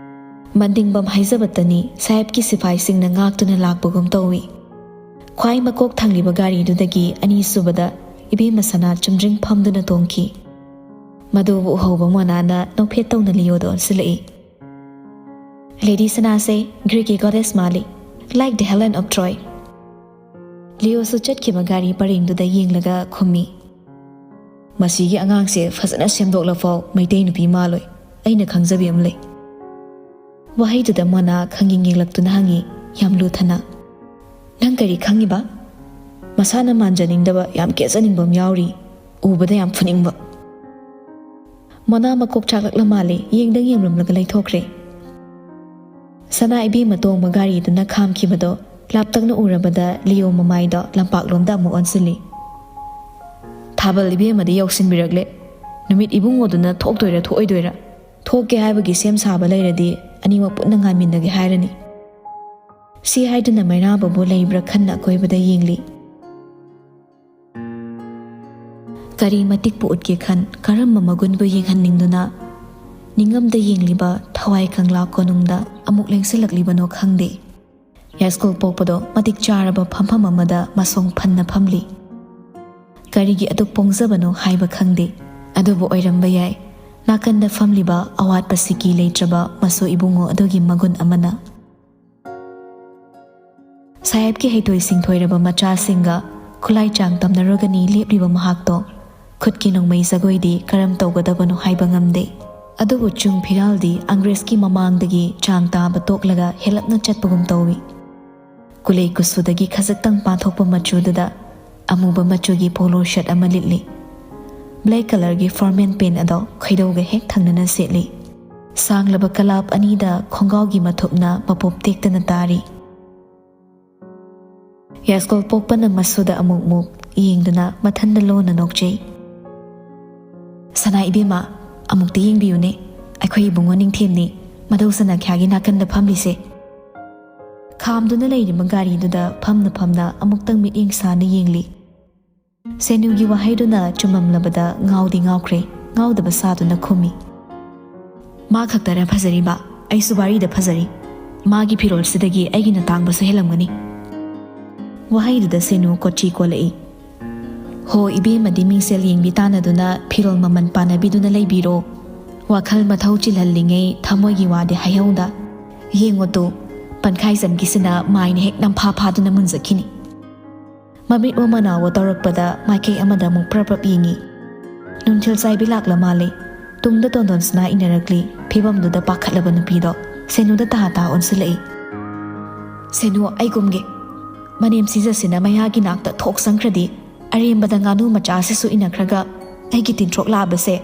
ꯃꯟꯗꯤꯡꯕꯝ ꯍꯥꯏꯖꯕꯇꯅꯤ ꯁꯥꯍꯦꯕꯀꯤ ꯁꯤꯐꯥꯏꯁꯤꯡꯅ ꯉꯥꯛꯇꯨꯅ ꯂꯥꯛꯄꯒꯨꯝ ꯇꯧꯏ꯫ ꯈ꯭ꯋꯥꯏ ꯃꯀꯣꯛ ꯊꯪꯂꯤꯕ ꯒꯥꯔꯤꯗꯨꯗꯒꯤ ꯑꯅꯤꯁꯨꯕꯗ ꯏꯕꯦꯝꯃ ꯁꯅꯥ ꯆꯨꯝꯗ꯭ꯔꯤꯡ ꯐꯝꯗꯨꯅ ꯇꯣꯡꯈꯤ꯫ ꯃꯗꯨꯕꯨ ꯎꯍꯧꯕ ꯃꯣꯅꯥꯅ ꯅꯣꯛꯐꯦꯠ ꯇꯧꯅ ꯂꯤꯌꯣꯗ ꯑꯣꯟꯁꯤꯜꯂꯛꯏ꯫ "Lady ꯁꯅꯥꯁꯦ Greek ꯀꯤ goddess ꯃꯥꯜꯂꯤ, like the Helen of Troy." ꯂꯤꯌꯣꯁꯨ ꯆꯠꯈꯤꯕ ꯒꯥꯔꯤ ꯄꯔꯦꯡꯗꯨꯗ ꯌꯦꯡꯂꯒ ꯈꯨꯝꯃꯤ꯫ "ꯃꯁꯤꯒꯤ ꯑꯉꯥꯡꯁꯦ ꯐꯖꯅ ꯁꯦꯝꯗꯣꯛꯂꯐꯥꯎ ꯃꯩꯇꯩ ꯅꯨꯄꯤ ꯃꯥꯜꯂꯣꯏ, ꯑꯩꯅ ꯈꯪꯖꯕꯤ ꯑꯃ ꯂꯩ꯫" ꯋꯥꯍꯩꯗꯨꯗ ꯃꯣꯅꯥ ꯈꯪꯌꯦꯡ ꯌꯦꯡꯂꯛꯇꯨꯅ ꯍꯪꯉꯤ, ꯌꯥꯝ ꯂꯨꯊꯅ꯫ "ꯅꯪ ꯀꯔꯤ ꯈꯪꯉꯤꯕ?" "ꯃꯁꯥꯅ ꯃꯥꯟꯖꯅꯤꯡꯗꯕ ꯌꯥꯝ ꯀꯦꯠꯆꯅꯤꯡꯕ ꯑꯃ ꯌꯥꯎꯔꯤ, ꯎꯕꯗ ꯌꯥꯝ ꯐꯨꯅꯤꯡꯕ꯫" ꯃꯣꯅꯥ ꯃꯀꯣꯛ ꯆꯥꯛꯂꯛꯂ ꯃꯥꯜꯂꯦ, ꯌꯦꯡꯗꯪ ꯌꯦꯡꯂꯝꯂꯒ ꯂꯩꯊꯣꯛꯈ꯭ꯔꯦ꯫ ꯁꯅꯥ ꯏꯕꯦꯝꯃ ꯇꯣꯡꯕ ꯒꯥꯔꯤꯗꯨꯅ ꯈꯥꯝꯈꯤꯕꯗꯣ ꯂꯥꯞꯇꯛꯅ ꯎꯔꯕꯗ ꯂꯤꯌꯣ ꯃꯃꯥꯏꯗꯣ ꯂꯝꯄꯥꯛꯂꯣꯝꯗ ꯑꯃꯨꯛ ꯑꯣꯟꯁꯤꯜꯂꯤ꯫ "ꯊꯥꯕꯜ ꯏꯕꯦꯝꯃꯗꯤ ꯌꯧꯁꯤꯟꯕꯤꯔꯛꯂꯦ꯫ ꯅꯨꯃꯤꯠ ꯏꯕꯨꯡꯉꯣꯗꯨꯅ ꯊꯣꯛꯇꯣꯏꯔꯥ ꯊꯣꯛꯑꯣꯏꯗꯣꯏꯔꯥ? ꯊꯣꯛꯀꯦ ꯍꯥꯏꯕꯒꯤ ꯁꯦꯝ ꯁꯥꯕ ꯂꯩꯔꯗꯤ ꯑꯅꯤꯃꯛ ꯄꯨꯟꯅ ꯉꯥꯏꯃꯤꯟꯅꯒꯦ ꯍꯥꯏꯔꯅꯤ꯫" ꯁꯤ ꯍꯥꯏꯗꯨꯅ ꯃꯩꯔꯥꯕꯕꯨ ꯂꯩꯕ꯭ꯔꯥ ꯈꯟꯅ ꯑꯀꯣꯏꯕꯗ ꯌꯦꯡꯂꯤ꯫ ꯀꯔꯤ ꯃꯇꯤꯛꯄꯨ ꯎꯠꯀꯦ ꯈꯟ, ꯀꯔꯝꯕ ꯃꯒꯨꯟꯕꯨ ꯌꯦꯡꯍꯟꯅꯤꯡꯗꯨꯅ ꯅꯤꯡꯉꯝꯗ ꯌꯦꯡꯂꯤꯕ ꯊꯋꯥꯏ ꯀꯪꯂꯥ ꯀꯣꯅꯨꯡꯗ ꯑꯃꯨꯛ ꯂꯦꯡꯁꯤꯜꯂꯛꯂꯤꯕꯅꯣ ꯈꯪꯗꯦ꯫ ꯌꯥꯏꯁ꯭ꯀꯨꯜ ꯄꯣꯛꯄꯗꯣ ꯃꯇꯤꯛ ꯆꯥꯔꯕ ꯐꯝꯐꯝ ꯑꯃꯗ ꯃꯁꯣꯡ ꯐꯟꯅ ꯐꯝꯂꯤ꯫ ꯀꯔꯤꯒꯤ ꯑꯗꯨꯛ ꯄꯣꯡꯖꯕꯅꯣ ꯍꯥꯏꯕ ꯈꯪꯗꯦ꯫ ꯑꯗꯨꯕꯨ ꯑꯣꯏꯔꯝꯕ ꯌꯥꯏ, ꯅꯥꯀꯟꯗ ꯐꯝꯂꯤꯕ ꯑꯋꯥꯠꯄ ꯁꯤꯀꯤ ꯂꯩꯇ꯭ꯔꯕ ꯃꯁꯨ ꯏꯕꯨꯡꯉꯣ ꯑꯗꯨꯒꯤ ꯃꯒꯨꯟ ꯑꯃꯅ꯫ ꯁꯥꯍꯦꯕꯀꯤ ꯍꯩꯊꯣꯏ ꯁꯤꯡꯊꯣꯏꯔꯕ ꯃꯆꯥꯁꯤꯡꯒ ꯈꯨꯠꯂꯥꯏ ꯆꯥꯡ ꯇꯝꯅꯔꯨꯒꯅꯤ ꯂꯦꯞꯂꯤꯕ ꯃꯍꯥꯛꯇꯣ ꯈꯨꯠꯀꯤ ꯅꯣꯡꯃꯩ ꯖꯒꯣꯏꯗꯤ ꯀꯔꯝ ꯇꯧꯒꯗꯕꯅꯣ ꯍꯥꯏꯕ ꯉꯝꯗꯦ꯫ ꯑꯗꯨꯕꯨ ꯆꯨꯡ ꯐꯤꯔꯥꯜꯗꯤ ꯑꯪꯒ꯭ꯔꯦꯖꯀꯤ ꯃꯃꯥꯡꯗꯒꯤ ꯆꯥꯡ ꯇꯥꯕ ꯇꯣꯛꯂꯒ ꯍꯦꯜꯂꯞꯅ ꯆꯠꯄꯒꯨꯝ ꯇꯧꯏ꯫ ꯀꯨꯂꯩ ꯀꯨꯁꯨꯗꯒꯤ ꯈꯖꯤꯛꯇꯪ ꯄꯥꯊꯣꯛꯄ ꯃꯆꯨꯗꯨꯗ ꯑꯃꯨꯕ ꯃꯆꯨꯒꯤ ꯄꯣꯂꯣ ꯁꯔꯠ ꯑꯃ ꯂꯤꯠꯂꯤ꯫ ꯕ꯭ꯂꯦꯛ ꯀꯂꯔꯒꯤ ꯐꯣꯔꯃꯦꯜ ꯄꯦꯟ ꯑꯗꯣ ꯈꯣꯏꯗꯧꯒ ꯍꯦꯛ ꯊꯪꯅꯅ ꯁꯦꯠꯂꯤ꯫ ꯁꯥꯡꯂꯕ ꯀꯂꯥꯞ ꯑꯅꯤꯗ ꯈꯣꯡꯒꯥꯎꯒꯤ ꯃꯊꯨꯞꯅ ꯃꯄꯣꯞ ꯇꯦꯛꯇꯅ ꯇꯥꯔꯤ꯫ ꯌꯥꯏꯁ꯭ꯀꯨꯜ ꯄꯣꯛꯄꯅ ꯃꯁꯨꯗ ꯑꯃꯨꯛ ꯃꯨꯛ ꯌꯦꯡꯗꯨꯅ ꯃꯊꯟꯗ ꯂꯣꯟꯅ ꯅꯣꯛꯆꯩ꯫ "ꯁꯅꯥ ꯏꯕꯦꯝꯃ, ꯑꯃꯨꯛꯇ ꯌꯦꯡꯕꯤꯌꯨꯅꯦ, ꯑꯩꯈꯣꯏ ꯏꯕꯨꯡꯉꯣ ꯅꯤꯡꯊꯦꯝꯅꯤ, ꯃꯙꯧ ꯆꯅꯈ꯭ꯌꯥꯒꯤ ꯅꯥꯀꯟꯗ ꯐꯝꯂꯤꯁꯦ꯫" ꯈꯥꯝꯗꯨꯅ ꯂꯩꯔꯤꯕ ꯒꯥꯔꯤꯗꯨꯗ ꯐꯝꯅ ꯐꯝꯅ ꯑꯃꯨꯛꯇꯪ ꯃꯤꯠꯌꯦꯡ ꯁꯥꯅ ꯌꯦꯡꯂꯤ꯫ ꯁꯦꯅꯨꯒꯤ ꯋꯥꯍꯩꯗꯨꯅ ꯆꯨꯝꯂꯝꯂꯕꯗ ꯉꯥꯎꯗꯤ ꯉꯥꯎꯈ꯭ꯔꯦ, ꯉꯥꯎꯗꯕ ꯁꯥꯗꯨꯅ ꯈꯨꯝꯃꯤ꯫ "ꯃꯥ ꯈꯛꯇꯔ ꯐꯖꯔꯤꯕ? ꯑꯩꯁꯨ ꯚꯥꯔꯤꯗ ꯐꯖꯔꯤ꯫ ꯃꯥꯒꯤ ꯐꯤꯔꯣꯜꯁꯤꯗꯒꯤ ꯑꯩꯒꯤꯅ ꯇꯥꯡꯕꯁꯨ ꯍꯦꯜꯂꯝꯒꯅꯤ꯫" ꯋꯥꯍꯩꯗꯨꯗ ꯁꯦꯅꯨ ꯀꯣꯆꯤ ꯀꯣꯜꯂꯛꯏ꯫ "ꯍꯣ ꯏꯕꯦꯝꯃꯗꯤ ꯃꯤꯡꯁꯦꯜ ꯌꯦꯡꯕꯤ ꯇꯥꯟꯅꯗꯨꯅ ꯐꯤꯔꯣꯜ ꯃꯃꯜ ꯄꯥꯟꯅꯕꯤꯗꯨꯅ ꯂꯩꯕꯤꯔꯣ꯫ ꯋꯥꯈꯜ ꯃꯊꯧ ꯆꯤꯜꯍꯜꯂꯤꯉꯩ ꯊꯃꯣꯏꯒꯤ ꯋꯥꯗꯤ ꯍꯥꯏꯍꯧꯗ꯫ ꯌꯦꯡꯉꯣ ꯇꯨ, ꯄꯟꯈꯥꯏꯖꯝꯒꯤꯁꯤꯅ ꯃꯥꯏꯅ ꯍꯦꯛ ꯅꯝꯐꯥ ꯐꯥꯗꯨꯅ ꯃꯨꯟꯖꯈꯤꯅꯤ꯫" ꯃꯃꯤꯠ ꯋꯥ ꯃꯅꯥꯎ ꯇꯧꯔꯛꯄꯗ ꯃꯥꯏꯀꯩ ꯑꯃꯗ ꯑꯃꯨꯛ ꯄ꯭ꯔꯞ ꯄ꯭ꯔꯞ ꯌꯦꯡꯉꯤ꯫ ꯅꯨꯡꯊꯤꯜ ꯆꯥꯏꯕꯤ ꯂꯥꯛꯂ ꯃꯥꯜꯂꯦ꯫ ꯇꯨꯡꯗ ꯇꯣꯟꯗꯣꯟ ꯁꯅꯥ ꯏꯟꯅꯔꯛꯂꯤ꯫ ꯐꯤꯕꯝꯗꯨꯗ ꯄꯥꯈꯠꯂꯕ ꯅꯨꯄꯤꯗꯣ ꯁꯦꯅꯨꯗ ꯇꯥ ꯇꯥ ꯑꯣꯟꯁꯤꯜꯂꯛꯏ꯫ "ꯁꯦꯅꯨ, ꯑꯩ ꯀꯨꯝꯒꯦ꯫ ꯃꯅꯦꯝ ꯁꯤꯖꯁꯤꯅ ꯃꯌꯥꯒꯤ ꯅꯥꯛꯇ ꯊꯣꯛ ꯆꯪꯈ꯭ꯔꯗꯤ ꯑꯔꯦꯝꯕꯗ ꯉꯥꯅꯨ ꯃꯆꯥꯁꯤꯁꯨ ꯏꯟꯅꯈ꯭ꯔꯒ ꯑꯩꯒꯤ ꯇꯤꯟꯊ꯭ꯔꯣꯛ ꯂꯥꯕꯁꯦ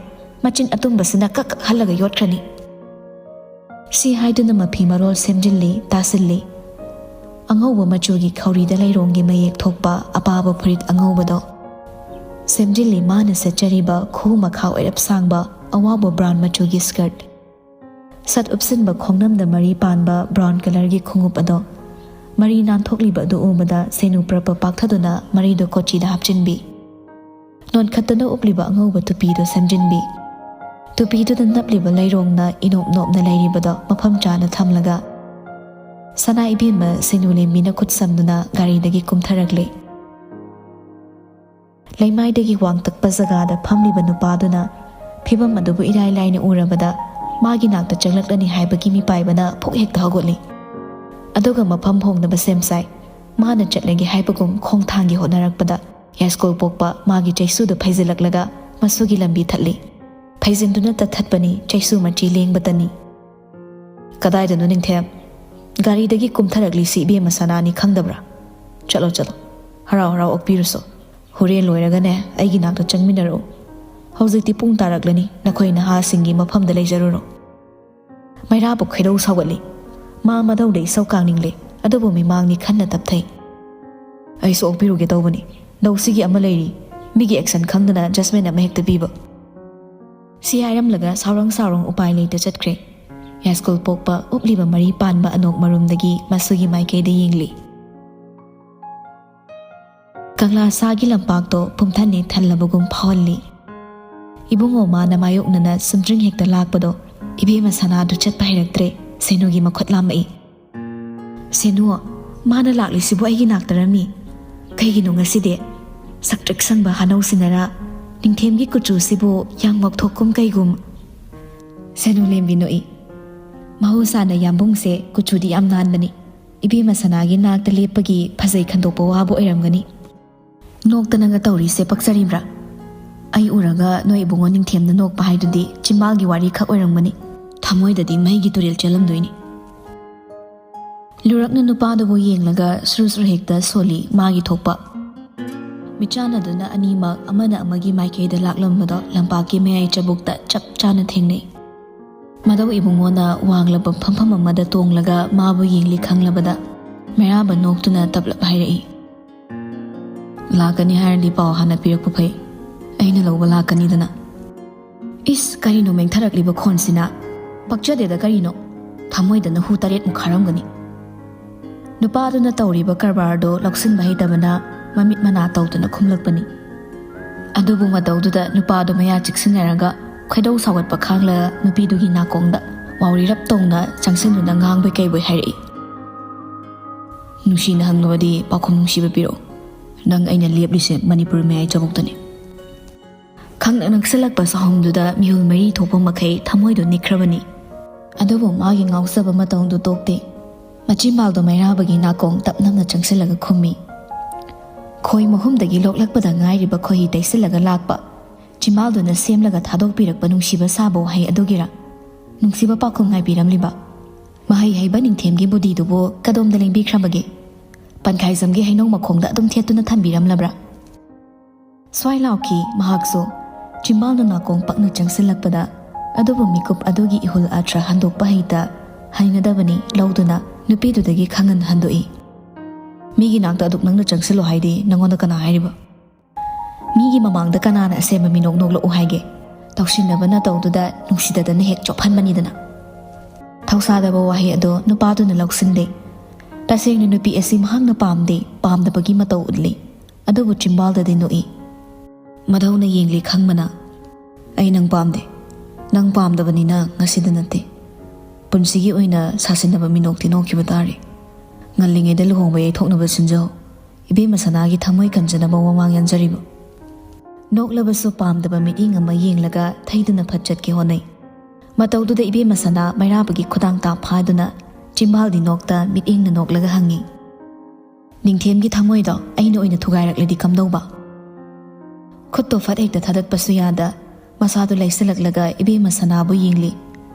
ꯃꯆꯤꯟ ꯑꯇꯨꯝꯕꯁꯤꯅ ꯀꯛ ꯀꯛ ꯍꯜꯂꯒ ꯌꯣꯠꯈ꯭ꯔꯅꯤ꯫" ꯁꯤ ꯍꯥꯏꯗꯨꯅ ꯃꯐꯤ ꯃꯔꯣꯜ ꯁꯦꯝꯖꯤꯜꯂꯤ, ꯇꯥꯁꯤꯜꯂꯤ꯫ ꯑꯉꯧꯕ ꯃꯆꯨꯒꯤ ꯈꯧꯔꯤꯗ ꯂꯩꯔꯣꯡꯒꯤ ꯃꯌꯦꯛ ꯊꯣꯛꯄ ꯑꯄꯥꯕ ꯐꯨꯔꯤꯠ ꯑꯉꯧꯕꯗꯣ ꯁꯦꯝꯖꯤꯜꯂꯤ꯫ ꯃꯥꯅ ꯁꯦꯠꯆꯔꯤꯕ ꯈꯨ ꯃꯈꯥ ꯑꯣꯏꯔꯞ ꯁꯥꯡꯕ ꯑꯋꯥꯎꯕ ꯕ꯭ꯔꯥꯎꯟ ꯃꯆꯨꯒꯤ ꯁ꯭ꯀꯔꯠ, ꯁꯠ ꯎꯞꯁꯤꯟꯕ ꯈꯣꯡꯅꯝꯗ ꯃꯔꯤ ꯄꯥꯟꯕ ꯕ꯭ꯔꯥꯎꯟ ꯀꯂꯔꯒꯤ ꯈꯣꯡꯎꯞ ꯑꯗꯣ꯫ ꯃꯔꯤ ꯅꯥꯟꯊꯣꯛꯂꯤꯕ ꯑꯗꯨ ꯎꯕꯗ ꯁꯦꯅꯨ ꯄ꯭ꯔꯞ ꯄ꯭ꯔꯞ ꯄꯥꯛꯊꯗꯨꯅ ꯃꯔꯤꯗꯣ ꯀꯣꯆꯤꯗ ꯍꯥꯞꯆꯤꯟꯕꯤ꯫ ꯅꯣꯟꯈꯠꯇꯨꯅ ꯎꯞꯂꯤꯕ ꯑꯉꯧꯕ ꯇꯨꯄꯤꯗꯨ ꯁꯦꯝꯖꯤꯟꯕꯤ꯫ ꯇꯨꯄꯤꯗꯨꯗ ꯅꯞꯂꯤꯕ ꯂꯩꯔꯣꯡꯅ ꯏꯅꯣꯞ ꯅꯣꯞꯅ ꯂꯩꯔꯤꯕꯗꯣ ꯃꯐꯝ ꯆꯥꯅ ꯊꯝꯂꯒ, "ꯁꯅꯥ ꯏꯕꯦꯝꯃ ꯁꯦꯅꯨ ꯂꯦꯝꯕꯤꯅ ꯈꯨꯠ ꯁꯝꯗꯨꯅ ꯒꯥꯔꯤꯗꯒꯤ ꯀꯨꯝꯊꯔꯛꯂꯦ꯫" ꯂꯩꯃꯥꯏꯗꯒꯤ ꯋꯥꯡꯇꯛꯄ ꯖꯒꯥꯗ ꯐꯝꯂꯤꯕ ꯅꯨꯄꯥꯗꯨꯅ ꯐꯤꯕꯝ ꯑꯗꯨꯕꯨ ꯏꯔꯥꯏ ꯂꯥꯏꯅ ꯎꯔꯕꯗ ꯃꯥꯒꯤ ꯅꯥꯛꯇ ꯆꯪꯂꯛꯂꯅꯤ ꯍꯥꯏꯕꯒꯤ ꯃꯤꯄꯥꯏꯕꯅ ꯐꯨꯛ ꯍꯦꯛꯇ ꯍꯧꯒꯠꯂꯤ꯫ ꯑꯗꯨꯒ ꯃꯐꯝ ꯍꯣꯡꯅꯕ ꯁꯦꯝ ꯁꯥꯏ꯫ ꯃꯥꯅ ꯆꯠꯂꯒꯦ ꯍꯥꯏꯕꯒꯨꯝ ꯈꯣꯡꯊꯥꯡꯒꯤ ꯍꯣꯠꯅꯔꯛꯄꯗ ꯌꯥꯏꯁ꯭ꯀꯨꯜ ꯄꯣꯛꯄ ꯃꯥꯒꯤ ꯆꯩꯁꯨꯗ ꯐꯩꯖꯤꯜꯂꯛꯂꯒ ꯃꯁꯨꯒꯤ ꯂꯝꯕꯤ ꯊꯠꯂꯤ꯫ ꯐꯩꯖꯤꯟꯗꯨꯅ ꯇꯠꯊꯠꯄꯅꯤ, ꯆꯩꯁꯨ ꯃꯆꯤ ꯂꯦꯡꯕꯇꯅꯤ꯫ "ꯀꯗꯥꯏꯗꯅꯣ ꯅꯤꯡꯊꯦꯝ? ꯒꯥꯔꯤꯗꯒꯤ ꯀꯨꯝꯊꯔꯛꯂꯤꯁꯤ ꯏꯕꯦꯝꯃ ꯁꯅꯥꯅꯤ ꯈꯪꯗꯕ꯭ꯔꯥ? ꯆꯠꯂꯣ, ꯆꯠꯂꯣ, ꯍꯔꯥꯎ ꯍꯔꯥꯎ ꯑꯣꯛꯄꯤꯔꯨꯁꯣ꯫ ꯍꯣꯔꯦꯟ ꯂꯣꯏꯔꯒꯅꯦ ꯑꯩꯒꯤ ꯅꯥꯛꯇ ꯆꯪꯃꯤꯟꯅꯔꯛꯎ꯫ ꯍꯧꯖꯤꯛꯇꯤ ꯄꯨꯡ ꯇꯥꯔꯛꯂꯅꯤ, ꯅꯈꯣꯏ ꯅꯍꯥꯁꯤꯡꯒꯤ ꯃꯐꯝꯗ ꯂꯩꯖꯔꯨꯔꯣ꯫" ꯃꯩꯔꯥꯕꯨ ꯈꯣꯏꯗꯧ ꯁꯥꯎꯒꯠꯂꯤ꯫ ꯃꯥ ꯃꯗꯧꯗ ꯏꯁꯧ ꯀꯥꯡꯅꯤꯡꯂꯦ, ꯑꯗꯨꯕꯨ ꯃꯤꯃꯥꯡꯗꯤ ꯈꯟꯅ ꯇꯞꯊꯩ꯫ "ꯑꯩꯁꯨ ꯑꯣꯛꯄꯤꯔꯨꯒꯦ ꯇꯧꯕꯅꯤ꯫ ꯂꯧꯁꯤꯒꯤ ꯑꯃ ꯂꯩꯔꯤ꯫ ꯃꯤꯒꯤ ꯑꯦꯛꯁꯟ ꯈꯪꯗꯅ ꯖꯁꯃꯦꯟ ꯑꯃ ꯍꯦꯛꯇ ꯄꯤꯕ꯫" ꯁꯤ ꯍꯥꯏꯔꯝꯂꯒ ꯁꯥꯎꯔꯪ ꯁꯥꯎꯔꯪ ꯎꯄꯥꯏ ꯂꯩꯇ ꯆꯠꯈ꯭ꯔꯦ꯫ ꯌꯥꯏꯁ꯭ꯀꯨꯜ ꯄꯣꯛꯄ ꯎꯞꯂꯤꯕ ꯃꯔꯤ ꯄꯥꯟꯕ ꯑꯅꯣꯛ ꯃꯔꯨꯝꯗꯒꯤ ꯃꯁꯨꯒꯤ ꯃꯥꯏꯀꯩꯗ ꯌꯦꯡꯂꯤ꯫ ꯀꯪꯂꯥ ꯁꯥꯒꯤ ꯂꯝꯄꯥꯛꯇꯣ ꯄꯨꯝꯊꯟꯅꯦ ꯊꯜꯂꯕꯒꯨꯝ ꯐꯥꯎꯍꯜꯂꯤ꯫ ꯏꯕꯨꯡꯉꯣ ꯃꯥꯅ ꯃꯥꯌꯣꯛꯅꯅ ꯁꯨꯝꯗ꯭ꯔꯤꯡ ꯍꯦꯛꯇ ꯂꯥꯛꯄꯗꯣ ꯏꯕꯦꯝꯃ ꯁꯅꯥꯗꯨ ꯆꯠꯄ ꯍꯩꯔꯛꯇ꯭ꯔꯦ꯫ ꯁꯦꯅꯨꯒꯤ ꯃꯈꯨꯠ ꯂꯥꯝꯃꯛꯏ꯫ "ꯁꯦꯅꯨ, ꯃꯥꯅ ꯂꯥꯛꯂꯤꯁꯤꯕꯨ ꯑꯩꯒꯤ ꯅꯥꯛꯇꯔꯝꯃꯤ꯫ ꯀꯩꯒꯤꯅꯣ ꯉꯁꯤꯗꯤ? ꯁꯛꯇ꯭ꯔꯤꯛ ꯁꯪꯕ ꯍꯥꯅꯧ ꯁꯤꯟꯅꯔ, ꯅꯤꯡꯊꯦꯝꯒꯤ ꯀꯨꯆꯨꯁꯤꯕꯨ ꯌꯥꯡ ꯉꯧꯊꯣꯛꯀꯨꯝ ꯀꯩꯒꯨꯝ?" ꯁꯦꯅꯨ ꯂꯦꯝꯕꯤ ꯅꯣꯛꯏ꯫ ꯃꯍꯧꯁꯥꯅ ꯌꯥꯝꯕꯨꯡꯁꯦ ꯀꯨꯆꯨꯗꯤ ꯌꯥꯝ ꯅꯥꯟꯕꯅꯤ꯫ ꯏꯕꯦꯝꯃ ꯁꯅꯥꯒꯤ ꯅꯥꯛꯇ ꯂꯦꯞꯄꯒꯤ ꯐꯖꯩ ꯈꯟꯗꯣꯛꯄ ꯋꯥꯕ ꯑꯣꯏꯔꯝꯒꯅꯤ꯫ "ꯅꯣꯛꯇꯅꯒ ꯇꯧꯔꯤꯁꯦ ꯄꯛꯆꯔꯤꯕ꯭ꯔꯥ?" "ꯑꯩ ꯎꯔꯒ ꯅꯣꯏ ꯏꯕꯨꯡꯉꯣ ꯅꯤꯡꯊꯦꯝꯅ ꯅꯣꯛꯄ ꯍꯥꯏꯗꯨꯗꯤ ꯆꯤꯝꯕꯥꯜꯒꯤ ꯋꯥꯔꯤ ꯈꯛ ꯑꯣꯏꯔꯝꯒꯅꯤ꯫ ꯊꯃꯣꯏꯗꯗꯤ ꯃꯩꯒꯤ ꯇꯨꯔꯦꯜ ꯆꯦꯜꯂꯝꯗꯣꯏꯅꯤ꯫" ꯂꯨꯔꯛꯅ ꯅꯨꯄꯥꯗꯨꯕꯨ ꯌꯦꯡꯂꯒ ꯁꯨꯔꯨ ꯁꯨꯔꯨ ꯍꯦꯛꯇ ꯁꯣꯜꯂꯤ ꯃꯥꯒꯤ ꯊꯣꯛꯄ꯫ ꯃꯤꯠꯆꯥꯟꯅꯗꯨꯅ ꯑꯅꯤꯃꯛ ꯑꯃꯅ ꯑꯃꯒꯤ ꯃꯥꯏꯀꯩꯗ ꯂꯥꯛꯂꯝꯕꯗꯣ ꯂꯝꯄꯥꯛꯀꯤ ꯃꯌꯥꯏ ꯆꯕꯨꯛꯇ ꯆꯞ ꯆꯥꯅ ꯊꯦꯡꯅꯩ꯫ ꯃꯗꯧ ꯏꯕꯨꯡꯉꯣꯅ ꯋꯥꯡꯂꯕ ꯐꯝꯐꯝ ꯑꯃꯗ ꯇꯣꯡꯂꯒ ꯃꯥꯕꯨ ꯌꯦꯡꯂꯤ ꯈꯪꯂꯕꯗ ꯃꯩꯔꯥꯕ ꯅꯣꯛꯇꯨꯅ ꯇꯞꯂꯞ ꯍꯥꯏꯔꯛꯏ, "ꯂꯥꯛꯀꯅꯤ ꯍꯥꯏꯔꯗꯤ ꯄꯥꯎ ꯍꯥꯟꯅ ꯄꯤꯔꯛꯄ ꯐꯩ꯫ ꯑꯩꯅ ꯂꯧꯕ ꯂꯥꯛꯀꯅꯤꯗꯅ꯫" "ꯏꯁ, ꯀꯔꯤꯅꯣ ꯃꯦꯡꯊꯔꯛꯂꯤꯕ ꯈꯣꯟꯁꯤꯅ? ꯄꯛꯆꯗꯦꯗ ꯀꯔꯤꯅꯣ? ꯊꯃꯣꯏꯗꯅ ꯍꯨ ꯇꯔꯦꯠꯃꯨꯛ ꯈꯥꯔꯝꯒꯅꯤ꯫" ꯅꯨꯄꯥꯗꯨꯅ ꯇꯧꯔꯤꯕ ꯀꯔꯕꯥꯔꯗꯨ ꯂꯧꯁꯤꯟꯕ ꯍꯩꯇꯕꯅ ꯃꯃꯤꯠ ꯃꯅꯥ ꯇꯧꯗꯨꯅ ꯈꯨꯝꯂꯛꯄꯅꯤ꯫ ꯑꯗꯨꯕꯨ ꯃꯇꯧꯗꯨꯗ ꯅꯨꯄꯥꯗꯨ ꯃꯌꯥ ꯆꯤꯛꯁꯤꯟꯅꯔꯒ ꯈꯣꯏꯗꯧ ꯁꯥꯎꯒꯠꯄ ꯈꯥꯡꯂꯒ ꯅꯨꯄꯤꯗꯨꯒꯤ ꯅꯥꯀꯣꯡꯗ ꯋꯥꯎꯔꯤꯔꯞ ꯇꯧꯅ ꯆꯪꯁꯤꯟꯗꯨꯅ ꯉꯥꯡꯕꯣꯏ ꯀꯩꯕꯣꯏ ꯍꯥꯏꯔꯛꯏ, "ꯅꯨꯡꯁꯤꯅ ꯍꯪꯂꯕꯗꯤ ꯄꯥꯎꯈꯨꯝ ꯅꯨꯡꯁꯤꯕ ꯄꯤꯔꯛꯎ꯫ ꯅꯪ ꯑꯩꯅ ꯂꯦꯞꯂꯤꯁꯦ ꯃꯅꯤꯄꯨꯔ ꯃꯌꯥꯏ ꯆꯕꯨꯛꯇꯅꯤ꯫" ꯈꯪꯅ ꯅꯛꯁꯤꯜꯂꯛꯄ ꯁꯥꯍꯨꯝꯗꯨꯗ ꯃꯤꯍꯨꯜ ꯃꯔꯤ ꯊꯣꯛꯄ ꯃꯈꯩ ꯊꯃꯣꯏꯗꯨ ꯅꯤꯛꯈ꯭ꯔꯕꯅꯤ꯫ ꯑꯗꯨꯕꯨ ꯃꯥꯒꯤ ꯉꯥꯎꯖꯕ ꯃꯇꯧꯗꯨ ꯇꯣꯛꯇꯦ꯫ ꯃꯆꯤꯟꯕꯥꯜꯗꯣ ꯃꯩꯔꯥꯕꯒꯤ ꯅꯥꯀꯣꯡ ꯇꯞ ꯅꯞꯅ ꯆꯪꯁꯤꯜꯂꯒ ꯈꯨꯝꯃꯤ꯫ ꯈꯣꯏ ꯃꯍꯨꯝꯗꯒꯤ ꯂꯣꯛꯂꯛꯄꯗ ꯉꯥꯏꯔꯤꯕ ꯈꯣꯏꯍꯤ ꯇꯩꯁꯤꯜꯂꯒ ꯂꯥꯛꯄ ꯆꯤꯝꯕꯥꯜꯗꯨꯅ ꯁꯦꯝꯂꯒ ꯊꯥꯗꯣꯛꯄꯤꯔꯛꯄ ꯅꯨꯡꯁꯤꯕ ꯁꯥꯕ ꯋꯥꯍꯩ ꯑꯗꯨꯒꯤꯔꯥ? ꯅꯨꯡꯁꯤꯕ ꯄꯥꯎꯈꯨꯝ ꯉꯥꯏꯕꯤꯔꯝꯂꯤꯕ ꯃꯍꯩ ꯍꯩꯕ ꯅꯤꯡꯊꯦꯝꯒꯤ ꯕꯨꯙꯤꯗꯨꯕꯨ ꯀꯗꯣꯝꯗ ꯂꯦꯡꯕꯤꯈ꯭ꯔꯕꯒꯦ? ꯄꯟꯈꯥꯏꯖꯝꯒꯤ ꯍꯩꯅꯧ ꯃꯈꯣꯡꯗ ꯑꯗꯨꯝ ꯊꯦꯠꯇꯨꯅ ꯊꯝꯕꯤꯔꯝꯂꯕ꯭ꯔꯥ? ꯁ꯭ꯋꯥꯏ ꯂꯥꯎꯈꯤ ꯃꯍꯥꯛꯁꯨ꯫ ꯆꯤꯝꯕꯥꯜꯅ ꯅꯥꯀꯣꯡ ꯄꯛꯅ ꯆꯪꯁꯤꯜꯂꯛꯄꯗ, ꯑꯗꯨꯕꯨ ꯃꯤꯀꯨꯞ ꯑꯗꯨꯒꯤ ꯏꯍꯨꯜ ꯑꯥꯊ꯭ꯔ ꯍꯟꯗꯣꯛꯄ ꯍꯩꯇ, ꯍꯩꯅꯗꯕꯅꯤ ꯂꯧꯗꯨꯅ ꯅꯨꯄꯤꯗꯨꯗꯒꯤ ꯈꯪꯍꯟ ꯍꯟꯗꯣꯛꯏ꯫ "ꯃꯤꯒꯤ ꯅꯥꯛꯇ ꯑꯗꯨꯛ ꯅꯪꯅ ꯆꯪꯁꯤꯜꯂꯣ ꯍꯥꯏꯗꯤ ꯅꯪꯉꯣꯟꯗ ꯀꯅꯥ ꯍꯥꯏꯔꯤꯕ? ꯃꯤꯒꯤ ꯃꯃꯥꯡꯗ ꯀꯅꯥꯅ ꯑꯁꯦꯝꯕ ꯃꯤꯅꯣꯛ ꯅꯣꯛꯂꯛꯎ ꯍꯥꯏꯒꯦ?" ꯇꯧꯁꯤꯟꯅꯕ ꯅꯇꯧꯗꯨꯗ ꯅꯨꯡꯁꯤꯗꯗꯅ ꯍꯦꯛ ꯆꯣꯞꯍꯟꯕꯅꯤꯗꯅ꯫ ꯊꯧꯁꯥꯗꯕ ꯋꯥꯍꯩ ꯑꯗꯣ ꯅꯨꯄꯥꯗꯨꯅ ꯂꯧꯁꯤꯟꯗꯦ꯫ ꯇꯁꯦꯡꯅ ꯅꯨꯄꯤ ꯑꯁꯤ ꯃꯍꯥꯛꯅ ꯄꯥꯝꯗꯦ, ꯄꯥꯝꯗꯕꯒꯤ ꯃꯇꯧ ꯎꯠꯂꯤ꯫ ꯑꯗꯨꯕꯨ ꯆꯤꯝꯕꯥꯜꯗꯗꯤ ꯅꯣꯛꯏ꯫ ꯃꯙꯧꯅ ꯌꯦꯡꯂꯤ ꯈꯪꯕꯅ, "ꯑꯩ ꯅꯪ ꯄꯥꯝꯗꯦ꯫ ꯅꯪ ꯄꯥꯝꯗꯕꯅꯤꯅ ꯉꯁꯤꯗ ꯅꯠꯇꯦ, ꯄꯨꯟꯁꯤꯒꯤ ꯑꯣꯏꯅ ꯁꯥꯁꯤꯟꯅꯕ ꯃꯤꯅꯣꯛꯇꯤ ꯅꯣꯛꯈꯤꯕ ꯇꯥꯔꯦ꯫ ꯉꯜꯂꯤꯉꯩꯗ ꯂꯨꯍꯣꯡꯕ ꯌꯩꯊꯣꯛꯅꯕ ꯁꯤꯟꯖꯧ꯫ ꯏꯕꯦꯝꯃ ꯁꯅꯥꯒꯤ ꯊꯃꯣꯏ ꯀꯟꯖꯅꯕ ꯋꯥꯉꯥꯡ ꯌꯥꯟꯖꯔꯤꯕ"꯫ ꯅꯣꯛꯂꯕꯁꯨ ꯄꯥꯝꯗꯕ ꯃꯤꯠꯌꯦꯡ ꯑꯃ ꯌꯦꯡꯂꯒ ꯊꯩꯗꯨꯅ ꯐꯠ ꯆꯠꯀꯦ ꯍꯣꯠꯅꯩ꯫ ꯃꯇꯧꯗꯨꯗ ꯏꯕꯦꯝꯃ ꯁꯅꯥ ꯃꯩꯔꯥꯕꯒꯤ ꯈꯨꯗꯥꯡ ꯇꯥꯞ ꯐꯥꯗꯨꯅ ꯆꯤꯝꯕꯥꯜꯗꯤ ꯅꯣꯛꯇ ꯃꯤꯠꯌꯦꯡꯅ ꯅꯣꯛꯂꯒ ꯍꯪꯉꯤ, "ꯅꯤꯡꯊꯦꯝꯒꯤ ꯊꯃꯣꯏꯗꯣ ꯑꯩꯅ ꯑꯣꯏꯅ ꯊꯨꯒꯥꯏꯔꯛꯂꯗꯤ ꯀꯝꯗꯧꯕ?" ꯈꯨꯠꯇꯣ ꯐꯠ ꯍꯦꯛꯇ ꯊꯥꯗꯠꯄꯁꯨ ꯌꯥꯗ ꯃꯁꯥꯗꯨ ꯂꯩꯁꯤꯜꯂꯛꯂꯒ ꯏꯕꯦꯝꯃ ꯁꯅꯥꯕꯨ ꯌꯦꯡꯂꯤ꯫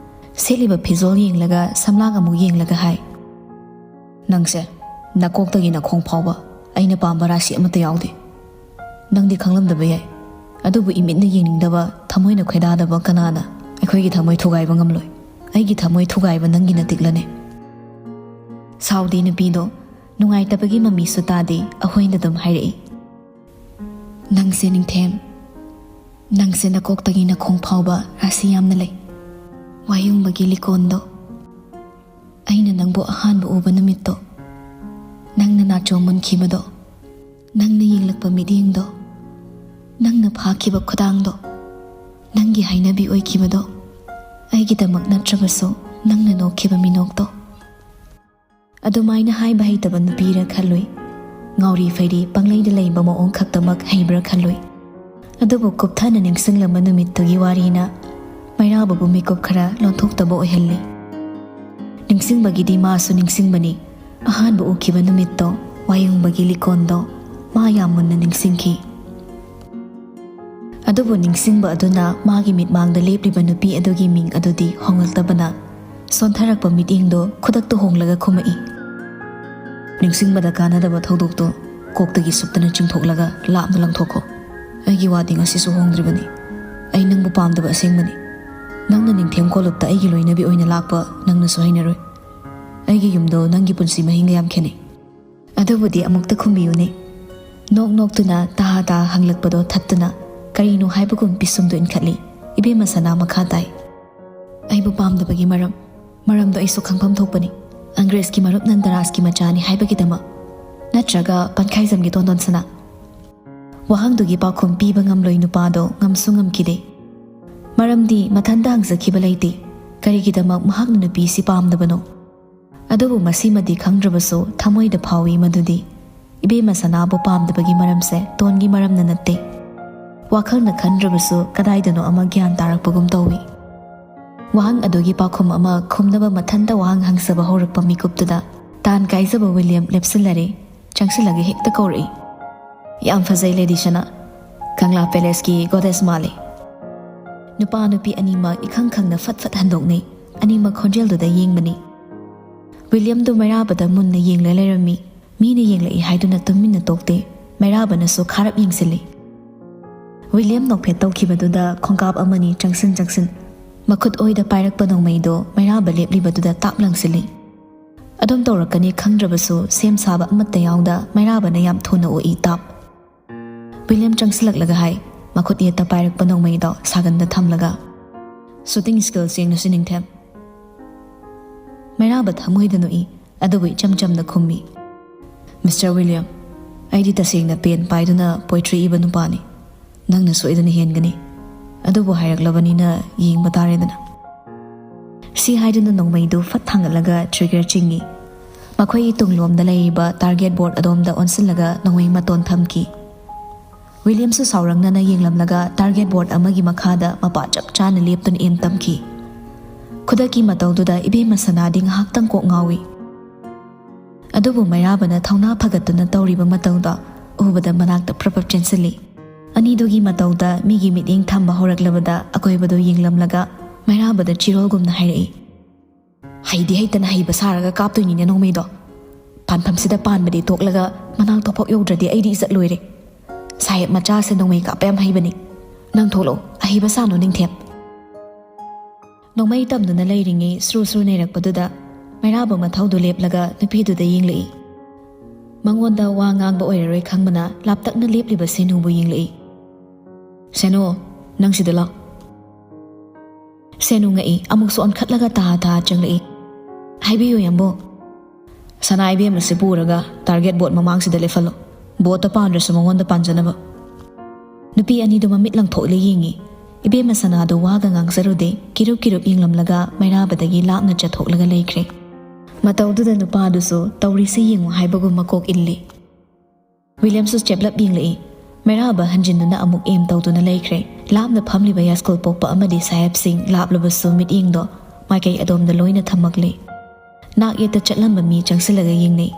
ꯁꯦꯠꯂꯤꯕ ꯐꯤꯖꯣꯜ ꯌꯦꯡꯂꯒ ꯁꯝꯂꯥꯡ ꯑꯃꯨꯛ ꯌꯦꯡꯂꯒ ꯍꯥꯏ, "ꯅꯪꯁꯦ ꯅꯀꯣꯛꯇꯒꯤ ꯅꯈꯣꯡ ꯐꯥꯎꯕ ꯑꯩꯅ ꯄꯥꯝꯕ ꯔꯥꯁꯤ ꯑꯃꯠꯇ ꯌꯥꯎꯗꯦ꯫ ꯅꯪꯗꯤ ꯈꯪꯂꯝꯗꯕ ꯌꯥꯏ, ꯑꯗꯨꯕꯨ ꯏꯃꯤꯠꯅ ꯌꯦꯡꯅꯤꯡꯗꯕ, ꯊꯃꯣꯏꯅ ꯈꯣꯏꯗꯥꯗꯕ ꯀꯅꯥꯅ ꯑꯩꯈꯣꯏꯒꯤ ꯊꯃꯣꯏ ꯊꯨꯒꯥꯏꯕ ꯉꯝꯂꯣꯏ? ꯑꯩꯒꯤ ꯊꯃꯣꯏ ꯊꯨꯒꯥꯏꯕ ꯅꯪꯒꯤ ꯅꯇꯤꯛꯂꯅꯦ"꯫ ꯁꯥꯎꯗꯦ ꯅꯨꯄꯤꯗꯣ, ꯅꯨꯡꯉꯥꯏꯇꯕꯒꯤ ꯃꯃꯤꯁꯨ ꯇꯥꯗꯦ, ꯑꯍꯣꯏꯅ ꯑꯗꯨꯝ ꯍꯥꯏꯔꯛꯏ, "ꯅꯪꯁꯦ ꯅꯤꯡꯊꯦꯝ, ꯅꯪꯁꯦ ꯅꯀꯣꯛꯇꯒꯤ ꯅꯈꯣꯡ ꯐꯥꯎꯕ ꯔꯥꯁꯤ ꯌꯥꯝꯅ ꯂꯩ꯫ ꯋꯥꯌꯨꯡꯕꯒꯤ ꯂꯤꯀꯣꯟꯗꯣ, ꯑꯩꯅ ꯅꯪꯕꯨ ꯑꯍꯥꯟꯕ ꯎꯕ ꯅꯨꯃꯤꯠꯇꯣ, ꯅꯪꯅ ꯅꯥꯆꯣꯝ ꯃꯨꯟꯈꯤꯕꯗꯣ, ꯅꯪꯅ ꯌꯦꯡꯂꯛꯄ ꯃꯤꯠꯌꯦꯡꯗꯣ, ꯅꯪꯅ ꯐꯥꯈꯤꯕ ꯈꯨꯗꯥꯡꯗꯣ, ꯅꯪꯒꯤ ꯍꯩꯅꯕꯤ ꯑꯣꯏꯈꯤꯕꯗꯣ, ꯑꯩꯒꯤꯗꯃꯛ ꯅꯠꯇ꯭ꯔꯕꯁꯨ ꯅꯪꯅ ꯅꯣꯛꯈꯤꯕ ꯃꯤꯅꯣꯛꯇꯣ"꯫ ꯑꯗꯨꯃꯥꯏꯅ ꯍꯥꯏꯕ ꯍꯩꯇꯕ ꯅꯨꯄꯤꯔ ꯈꯜꯂꯨꯏ꯫ ꯉꯥꯎꯔꯤ ꯐꯩꯔꯤ ꯄꯪꯂꯩꯗ ꯂꯩꯕ ꯃꯑꯣꯡ ꯈꯛꯇꯃꯛ ꯍꯩꯕ꯭ꯔꯥ ꯈꯜꯂꯨꯏ꯫ ꯑꯗꯨꯕꯨ ꯀꯨꯞꯊꯅ ꯅꯤꯡꯁꯤꯡꯂꯝꯕ ꯅꯨꯃꯤꯠꯇꯨꯒꯤ ꯋꯥꯔꯤꯅ ꯃꯩꯔꯥꯕꯕꯨ ꯃꯤꯀꯨꯞ ꯈꯔ ꯂꯣꯟꯊꯣꯛꯇꯕ ꯑꯣꯏꯍꯜꯂꯤ꯫ ꯅꯤꯡꯁꯤꯡꯕꯒꯤꯗꯤ ꯃꯥꯁꯨ ꯅꯤꯡꯁꯤꯡꯕꯅꯤ꯫ ꯑꯍꯥꯟꯕ ꯎꯈꯤꯕ ꯅꯨꯃꯤꯠꯇꯣ ꯋꯥꯌꯨꯡꯕꯒꯤ ꯂꯤꯀꯣꯟꯗꯣ ꯃꯥ ꯌꯥꯝ ꯃꯨꯟꯅ ꯅꯤꯡꯁꯤꯡꯈꯤ꯫ ꯑꯗꯨꯕꯨ ꯅꯤꯡꯁꯤꯡꯕ ꯑꯗꯨꯅ ꯃꯥꯒꯤ ꯃꯤꯠꯃꯥꯡꯗ ꯂꯦꯞꯂꯤꯕ ꯅꯨꯄꯤ ꯑꯗꯨꯒꯤ ꯃꯤꯡ ꯑꯗꯨꯗꯤ ꯍꯣꯡꯂꯛꯇꯕꯅ ꯁꯣꯟꯊꯔꯛꯄ ꯃꯤꯠꯌꯦꯡꯗꯣ ꯈꯨꯗꯛꯇ ꯍꯣꯡꯂꯒ ꯈꯨꯝꯃꯛꯏ, "ꯅꯤꯡꯁꯤꯡꯕꯗ ꯀꯥꯟꯅꯗꯕ ꯊꯧꯗꯣꯛꯇꯣ ꯀꯣꯛꯇꯒꯤ ꯁꯨꯞꯇꯅ ꯆꯤꯡꯊꯣꯛꯂꯒ ꯂꯥꯞꯅ ꯂꯪꯊꯣꯛꯈꯣ꯫ ꯑꯩꯒꯤ ꯋꯥꯗꯤ ꯉꯁꯤꯁꯨ ꯍꯣꯡꯗ꯭ꯔꯤꯕꯅꯤ꯫ ꯑꯩ ꯅꯪꯕꯨ ꯄꯥꯝꯗꯕ ꯑꯁꯦꯡꯕꯅꯤ꯫ ꯅꯪꯅ ꯅꯤꯡꯊꯦꯝ ꯀꯣꯂꯨꯞꯇ ꯑꯩꯒꯤ ꯂꯣꯏꯅꯕꯤ ꯑꯣꯏꯅ ꯂꯥꯛꯄ ꯅꯪꯅꯁꯨ ꯍꯩꯅꯔꯣꯏ꯫ ꯑꯩꯒꯤ ꯌꯨꯝꯗꯣ ꯅꯪꯒꯤ ꯄꯨꯟꯁꯤ ꯃꯍꯤꯡꯒ ꯌꯥꯝ ꯈꯦꯠꯅꯩ"꯫ ꯑꯗꯨꯕꯨꯗꯤ ꯑꯃꯨꯛꯇ ꯈꯨꯝꯕꯤꯌꯨꯅꯦ꯫ ꯅꯣꯛ ꯅꯣꯛꯇꯨꯅ ꯇꯍꯥ ꯇꯍꯥ ꯍꯪꯂꯛꯄꯗꯣ ꯊꯠꯇꯨꯅ ꯀꯔꯤꯅꯣ ꯍꯥꯏꯕꯒꯨꯝ ꯄꯤꯁꯨꯝꯗꯨ ꯏꯟꯈꯠꯂꯤ꯫ ꯏꯕꯦꯝꯃ ꯁꯅꯥ ꯃꯈꯥ ꯇꯥꯏ, "ꯑꯩꯕꯨ ꯄꯥꯝꯗꯕꯒꯤ ꯃꯔꯝ ꯃꯔꯝꯗꯣ ꯑꯩꯁꯨ ꯈꯪꯐꯝ ꯊꯣꯛꯄꯅꯤ꯫ ꯑꯪꯒ꯭ꯔꯦꯖꯀꯤ ꯃꯔꯨꯞ ꯅꯟꯗꯔꯥꯖꯀꯤ ꯃꯆꯥꯅꯤ ꯍꯥꯏꯕꯒꯤꯗꯃꯛ꯫ ꯅꯠꯇ꯭ꯔꯒ ꯄꯟꯈꯥꯏꯖꯝꯒꯤ ꯇꯣꯟꯗꯣꯟꯁꯅꯥ? ꯋꯥꯍꯪꯗꯨꯒꯤ ꯄꯥꯎꯈꯨꯝ ꯄꯤꯕ ꯉꯝꯂꯣꯏ ꯅꯨꯄꯥꯗꯣ ꯉꯝꯁꯨ ꯉꯝꯈꯤꯗꯦ꯫ ꯃꯔꯝꯗꯤ ꯃꯊꯟꯇ ꯍꯪꯖꯈꯤꯕ ꯂꯩꯇꯦ, ꯀꯔꯤꯒꯤꯗꯃꯛ ꯃꯍꯥꯛꯅ ꯅꯨꯄꯤꯁꯤ ꯄꯥꯝꯗꯕꯅꯣ꯫ ꯑꯗꯨꯕꯨ ꯃꯁꯤꯃꯗꯤ ꯈꯪꯗ꯭ꯔꯕꯁꯨ ꯊꯃꯣꯏꯗ ꯐꯥꯎꯏ ꯃꯗꯨꯗꯤ ꯏꯕꯦꯝꯃ ꯁꯅꯥꯕꯨ ꯄꯥꯝꯗꯕꯒꯤ ꯃꯔꯝꯁꯦ ꯇꯣꯟꯒꯤ ꯃꯔꯝꯅ ꯅꯠꯇꯦ꯫ ꯋꯥꯈꯜꯅ ꯈꯟꯗ꯭ꯔꯕꯁꯨ ꯀꯗꯥꯏꯗꯅꯣ ꯑꯃ ꯒ꯭ꯌꯥꯟ ꯇꯥꯔꯛꯄꯒꯨꯝ ꯇꯧꯏ꯫ ꯋꯥꯍꯪ ꯑꯗꯨꯒꯤ ꯄꯥꯎꯈꯨꯝ ꯑꯃ ꯈꯨꯝꯅꯕ ꯃꯊꯟꯇ ꯋꯥꯍꯪ ꯍꯪꯖꯕ ꯍꯧꯔꯛꯄ ꯃꯤꯀꯨꯞꯇꯨꯗ ꯇꯥꯟ ꯀꯥꯏꯖꯕ ꯋꯤꯂꯤꯌꯝ ꯂꯦꯞꯁꯤꯜꯂꯔꯦ꯫ ꯆꯪꯁꯤꯜꯂꯒ ꯍꯦꯛꯇ ꯀꯧꯔꯛꯏ, "ꯌꯥꯝ ꯐꯖꯩ, ꯂꯦꯗꯤ ꯁꯅꯥ꯫ ꯀꯪꯂꯥ ꯄꯦꯂꯦꯁꯀꯤ ꯒꯣꯗꯦꯁ ꯃꯥꯜꯂꯤ꯫" ꯅꯨꯄꯥ ꯅꯨꯄꯤ ꯑꯅꯤꯃꯛ ꯏꯈꯪ ꯈꯪꯅ ꯐꯠ ꯐꯠ ꯍꯟꯗꯣꯛꯅꯩ꯫ ꯑꯅꯤꯃꯛ ꯈꯣꯟꯖꯦꯜꯗꯨꯗ ꯌꯦꯡꯕꯅꯤ꯫ ꯋꯤꯂꯤꯌꯝꯗꯨ ꯃꯩꯔꯥꯕꯗ ꯃꯨꯟꯅ ꯌꯦꯡꯂ ꯂꯩꯔꯝꯃꯤ꯫ ꯃꯤꯅ ꯌꯦꯡꯂꯛꯏ ꯍꯥꯏꯗꯨꯅ ꯇꯨꯃꯤꯟꯅ ꯇꯣꯛꯇꯦ꯫ ꯃꯩꯔꯥꯕꯅꯁꯨ ꯈꯥꯔꯞ ꯌꯦꯡꯁꯤꯜꯂꯤ꯫ ꯋꯤꯂꯤꯌꯝ ꯅꯣꯛꯐꯦꯠ ꯇꯧꯈꯤꯕꯗꯨꯗ ꯈꯣꯡꯀꯥꯞ ꯑꯃꯅꯤ ꯆꯪꯁꯤꯟ ꯆꯪꯁꯤꯟ ꯃꯈꯨꯠ ꯑꯣꯏꯗ ꯄꯥꯏꯔꯛꯄ ꯅꯣꯡꯃꯩꯗꯣ ꯃꯩꯔꯥꯕ ꯂꯦꯞꯂꯤꯕꯗꯨꯗ ꯇꯥꯞ ꯂꯪꯁꯤꯜꯂꯤ꯫ ꯑꯗꯨꯝ ꯇꯧꯔꯛꯀꯅꯤ ꯈꯪꯗ꯭ꯔꯕꯁꯨ ꯁꯦꯝ ꯁꯥꯕ ꯑꯃꯠꯇ ꯌꯥꯎꯗ ꯃꯩꯔꯥꯕꯅ ꯌꯥꯝ ꯊꯨꯅ ꯑꯣꯛꯏ ꯇꯥꯞ꯫ ꯋꯤꯂꯤꯌꯝ ꯆꯪꯁꯤꯜꯂꯛꯂꯒ ꯍꯥꯏ, ꯃꯈꯨꯠ ꯌꯦꯠꯇ ꯄꯥꯏꯔꯛꯄ ꯅꯣꯡꯃꯩꯗꯣ ꯁꯥꯒꯟꯗ ꯊꯝꯂꯒ꯫ "Shooting skills ꯌꯦꯡꯂꯨꯁꯤ, ꯅꯤꯡꯊꯦꯝ꯫" ꯃꯩꯔꯥꯕ ꯊꯃꯣꯏꯗ ꯅꯣꯛꯏ, ꯑꯗꯨꯕꯨ ꯏꯆꯝ ꯆꯝꯅ ꯈꯨꯝꯃꯤ, "ꯃꯤꯁꯇꯔ ꯋꯤꯂꯤꯌꯝ, ꯑꯩꯗꯤ ꯇꯁꯦꯡꯅ ꯄꯦꯟ ꯄꯥꯏꯗꯨꯅ ꯄꯣꯏꯇ꯭ꯔꯤ ꯏꯕ ꯅꯨꯄꯥꯅꯤ꯫ ꯅꯪꯅ ꯁꯣꯏꯗꯅ ꯍꯦꯟꯒꯅꯤ꯫ ꯑꯗꯨꯕꯨ ꯍꯥꯏꯔꯛꯂꯕꯅꯤꯅ ꯌꯦꯡꯕ ꯇꯥꯔꯦꯗꯅ꯫" ꯁꯤ ꯍꯥꯏꯗꯨꯅ ꯅꯣꯡꯃꯩꯗꯨ ꯐꯠ ꯊꯥꯡꯒꯠꯂꯒ ꯇ꯭ꯔꯤꯒꯔ ꯆꯤꯡꯏ꯫ ꯃꯈꯣꯏꯒꯤ ꯇꯨꯡꯂꯣꯝꯗ ꯂꯩꯔꯤꯕ ꯇꯥꯔꯒꯦꯠ ꯕꯣꯔꯗ ꯑꯗꯣꯝꯗ ꯑꯣꯟꯁꯤꯜꯂꯒ ꯅꯣꯡꯃꯩ ꯃꯇꯣꯟ ꯊꯝꯈꯤ꯫ ꯋꯤꯂꯤꯌꯝꯁꯨ ꯁꯥꯎꯔꯪꯅꯅ ꯌꯦꯡꯂꯝꯂꯒ ꯇꯥꯔꯒꯦꯠ ꯕꯣꯔꯗ ꯑꯃꯒꯤ ꯃꯈꯥꯗ ꯃꯄꯥ ꯆꯞ ꯆꯥꯅ ꯂꯦꯞꯇꯨꯅ ꯑꯦꯝ ꯇꯝꯈꯤ꯫ ꯈꯨꯗꯛꯀꯤ ꯃꯇꯧꯗꯨꯗ ꯏꯕꯦꯝꯃ ꯁꯅꯥꯗꯤ ꯉꯥꯏꯍꯥꯛꯇꯪ ꯀꯣꯛ ꯉꯥꯎꯏ꯫ ꯑꯗꯨꯕꯨ ꯃꯩꯔꯥꯕꯅ ꯊꯧꯅꯥ ꯐꯒꯠꯇꯨꯅ ꯇꯧꯔꯤꯕ ꯃꯇꯧꯗꯣ ꯎꯕꯗ ꯃꯅꯥꯛꯇ ꯄ꯭ꯔꯞ ꯄ꯭ꯔꯞ ꯆꯦꯟꯁꯤꯜꯂꯤ꯫ ꯑꯅꯤꯗꯨꯒꯤ ꯃꯇꯧꯗ ꯃꯤꯒꯤ ꯃꯤꯠꯌꯦꯡ ꯊꯝꯕ ꯍꯧꯔꯛꯂꯕꯗ ꯑꯀꯣꯏꯕꯗꯨ ꯌꯦꯡꯂꯝꯂꯒ ꯃꯩꯔꯥꯕꯗ ꯆꯤꯔꯣꯜꯒꯨꯝꯅ ꯍꯥꯏꯔꯛꯏ, "ꯍꯩꯗꯤ ꯍꯩꯇꯅ ꯍꯩꯕ ꯁꯥꯔꯒ ꯀꯥꯞꯇꯣꯏꯅꯤꯅꯦ ꯅꯣꯡꯃꯩꯗꯣ꯫ ꯄꯥꯟꯐꯝꯁꯤꯗ ꯄꯥꯟꯕꯗꯤ ꯇꯣꯛꯂꯒ ꯃꯅꯥꯛ ꯇꯣꯛꯐꯥꯎ ꯌꯧꯗ꯭ꯔꯗꯤ ꯑꯩꯗꯤ ꯏꯖꯠ ꯂꯣꯏꯔꯦ꯫ ꯁꯥꯍꯦꯕ ꯃꯆꯥꯁꯦ ꯅꯣꯡꯃꯩ ꯀꯥꯞꯄ ꯌꯥꯝ ꯍꯩꯕꯅꯤ꯫ ꯅꯪ ꯊꯣꯛꯂꯛꯑꯣ, ꯑꯍꯩꯕ ꯁꯥꯅꯣ ꯅꯤꯡꯊꯦꯝ꯫" ꯅꯣꯡꯃꯩ ꯇꯝꯗꯨꯅ ꯂꯩꯔꯤꯉꯩ ꯁ꯭ꯔꯨ ꯁ꯭ꯔꯨ ꯅꯩꯔꯛꯄꯗꯨꯗ ꯃꯩꯔꯥꯕ ꯃꯊꯧꯗꯨ ꯂꯦꯞꯂꯒ ꯅꯨꯄꯤꯗꯨꯗ ꯌꯦꯡꯂꯛꯏ꯫ ꯃꯉꯣꯟꯗ ꯋꯥ ꯉꯥꯡꯕ ꯑꯣꯏꯔꯔꯣꯏ ꯈꯪꯕꯅ ꯂꯥꯞꯇꯛꯅ ꯂꯦꯞꯂꯤꯕ ꯁꯦꯅꯨꯕꯨ ꯌꯦꯡꯂꯛꯏ꯫ "ꯁꯦꯅꯨ, ꯅꯪ ꯁꯤꯗ ꯂꯥꯛ꯫" ꯁꯦꯅꯨ ꯉꯛꯏ꯫ ꯑꯃꯨꯛꯁꯨ ꯑꯣꯟꯈꯠꯂꯒ ꯇꯥ ꯇꯥ ꯆꯪꯂꯛꯏ꯫ "ꯍꯥꯏꯕꯤꯌꯨ, ꯌꯥꯝꯕꯨꯡ꯫ ꯁꯅꯥ ꯏꯕꯦꯝ ꯑꯁꯤ ꯄꯨꯔꯒ target board ꯃꯃꯥꯡꯁꯤꯗ ꯂꯦꯞꯍꯜꯂꯣ꯫ Boardꯇ ꯄꯥꯟꯗ꯭ꯔꯁꯨ ꯃꯉꯣꯟꯗ ꯄꯥꯟꯖꯅꯕ꯫" ꯅꯨꯄꯤ ꯑꯅꯤꯗꯨ ꯃꯃꯤꯠ ꯂꯪꯊꯣꯛꯂ ꯌꯦꯡꯉꯤ꯫ ꯏꯕꯦꯝꯃ ꯁꯅꯥꯗꯨ ꯋꯥꯒ ꯉꯥꯡꯖꯔꯨꯗꯦ꯫ ꯀꯤꯔꯨꯞ ꯀꯤꯔꯨꯞ ꯌꯦꯡꯂꯝꯂꯒ ꯃꯩꯔꯥꯕꯗꯒꯤ ꯂꯥꯞꯅ ꯆꯠꯊꯣꯛꯂꯒ ꯂꯩꯈ꯭ꯔꯦ꯫ ꯃꯇꯧꯗꯨꯗ ꯅꯨꯄꯥꯗꯨꯁꯨ ꯇꯧꯔꯤꯁꯤ ꯌꯦꯡꯉꯨ ꯍꯥꯏꯕꯒꯨꯝ ꯃꯀꯣꯛ ꯏꯜꯂꯤ꯫ ꯋꯤꯂꯤꯌꯝꯁꯨ ꯆꯦꯞꯂꯞ ꯌꯦꯡꯂꯛꯏ꯫ ꯃꯩꯔꯥꯕ ꯍꯟꯖꯤꯟꯗꯨꯅ ꯑꯃꯨꯛ ꯑꯦꯝ ꯇꯧꯗꯨꯅ ꯂꯩꯈ꯭ꯔꯦ꯫ ꯂꯥꯞꯅ ꯐꯝꯂꯤꯕ ꯌꯥꯏꯁ꯭ꯀꯨꯜ ꯄꯣꯛꯄ ꯑꯃꯗꯤ ꯁꯥꯍꯦꯕꯁꯤꯡ ꯂꯥꯞꯂꯕꯁꯨ ꯃꯤꯠꯌꯦꯡꯗꯣ ꯃꯥꯏꯀꯩ ꯑꯗꯣꯝꯗ ꯂꯣꯏꯅ ꯊꯝꯃꯛꯂꯤ꯫ ꯅꯥꯛ ꯌꯦꯠꯇ ꯆꯠꯂꯝꯕ ꯃꯤ ꯆꯪꯁꯤꯜꯂꯒ ꯌꯦꯡꯅꯩ꯫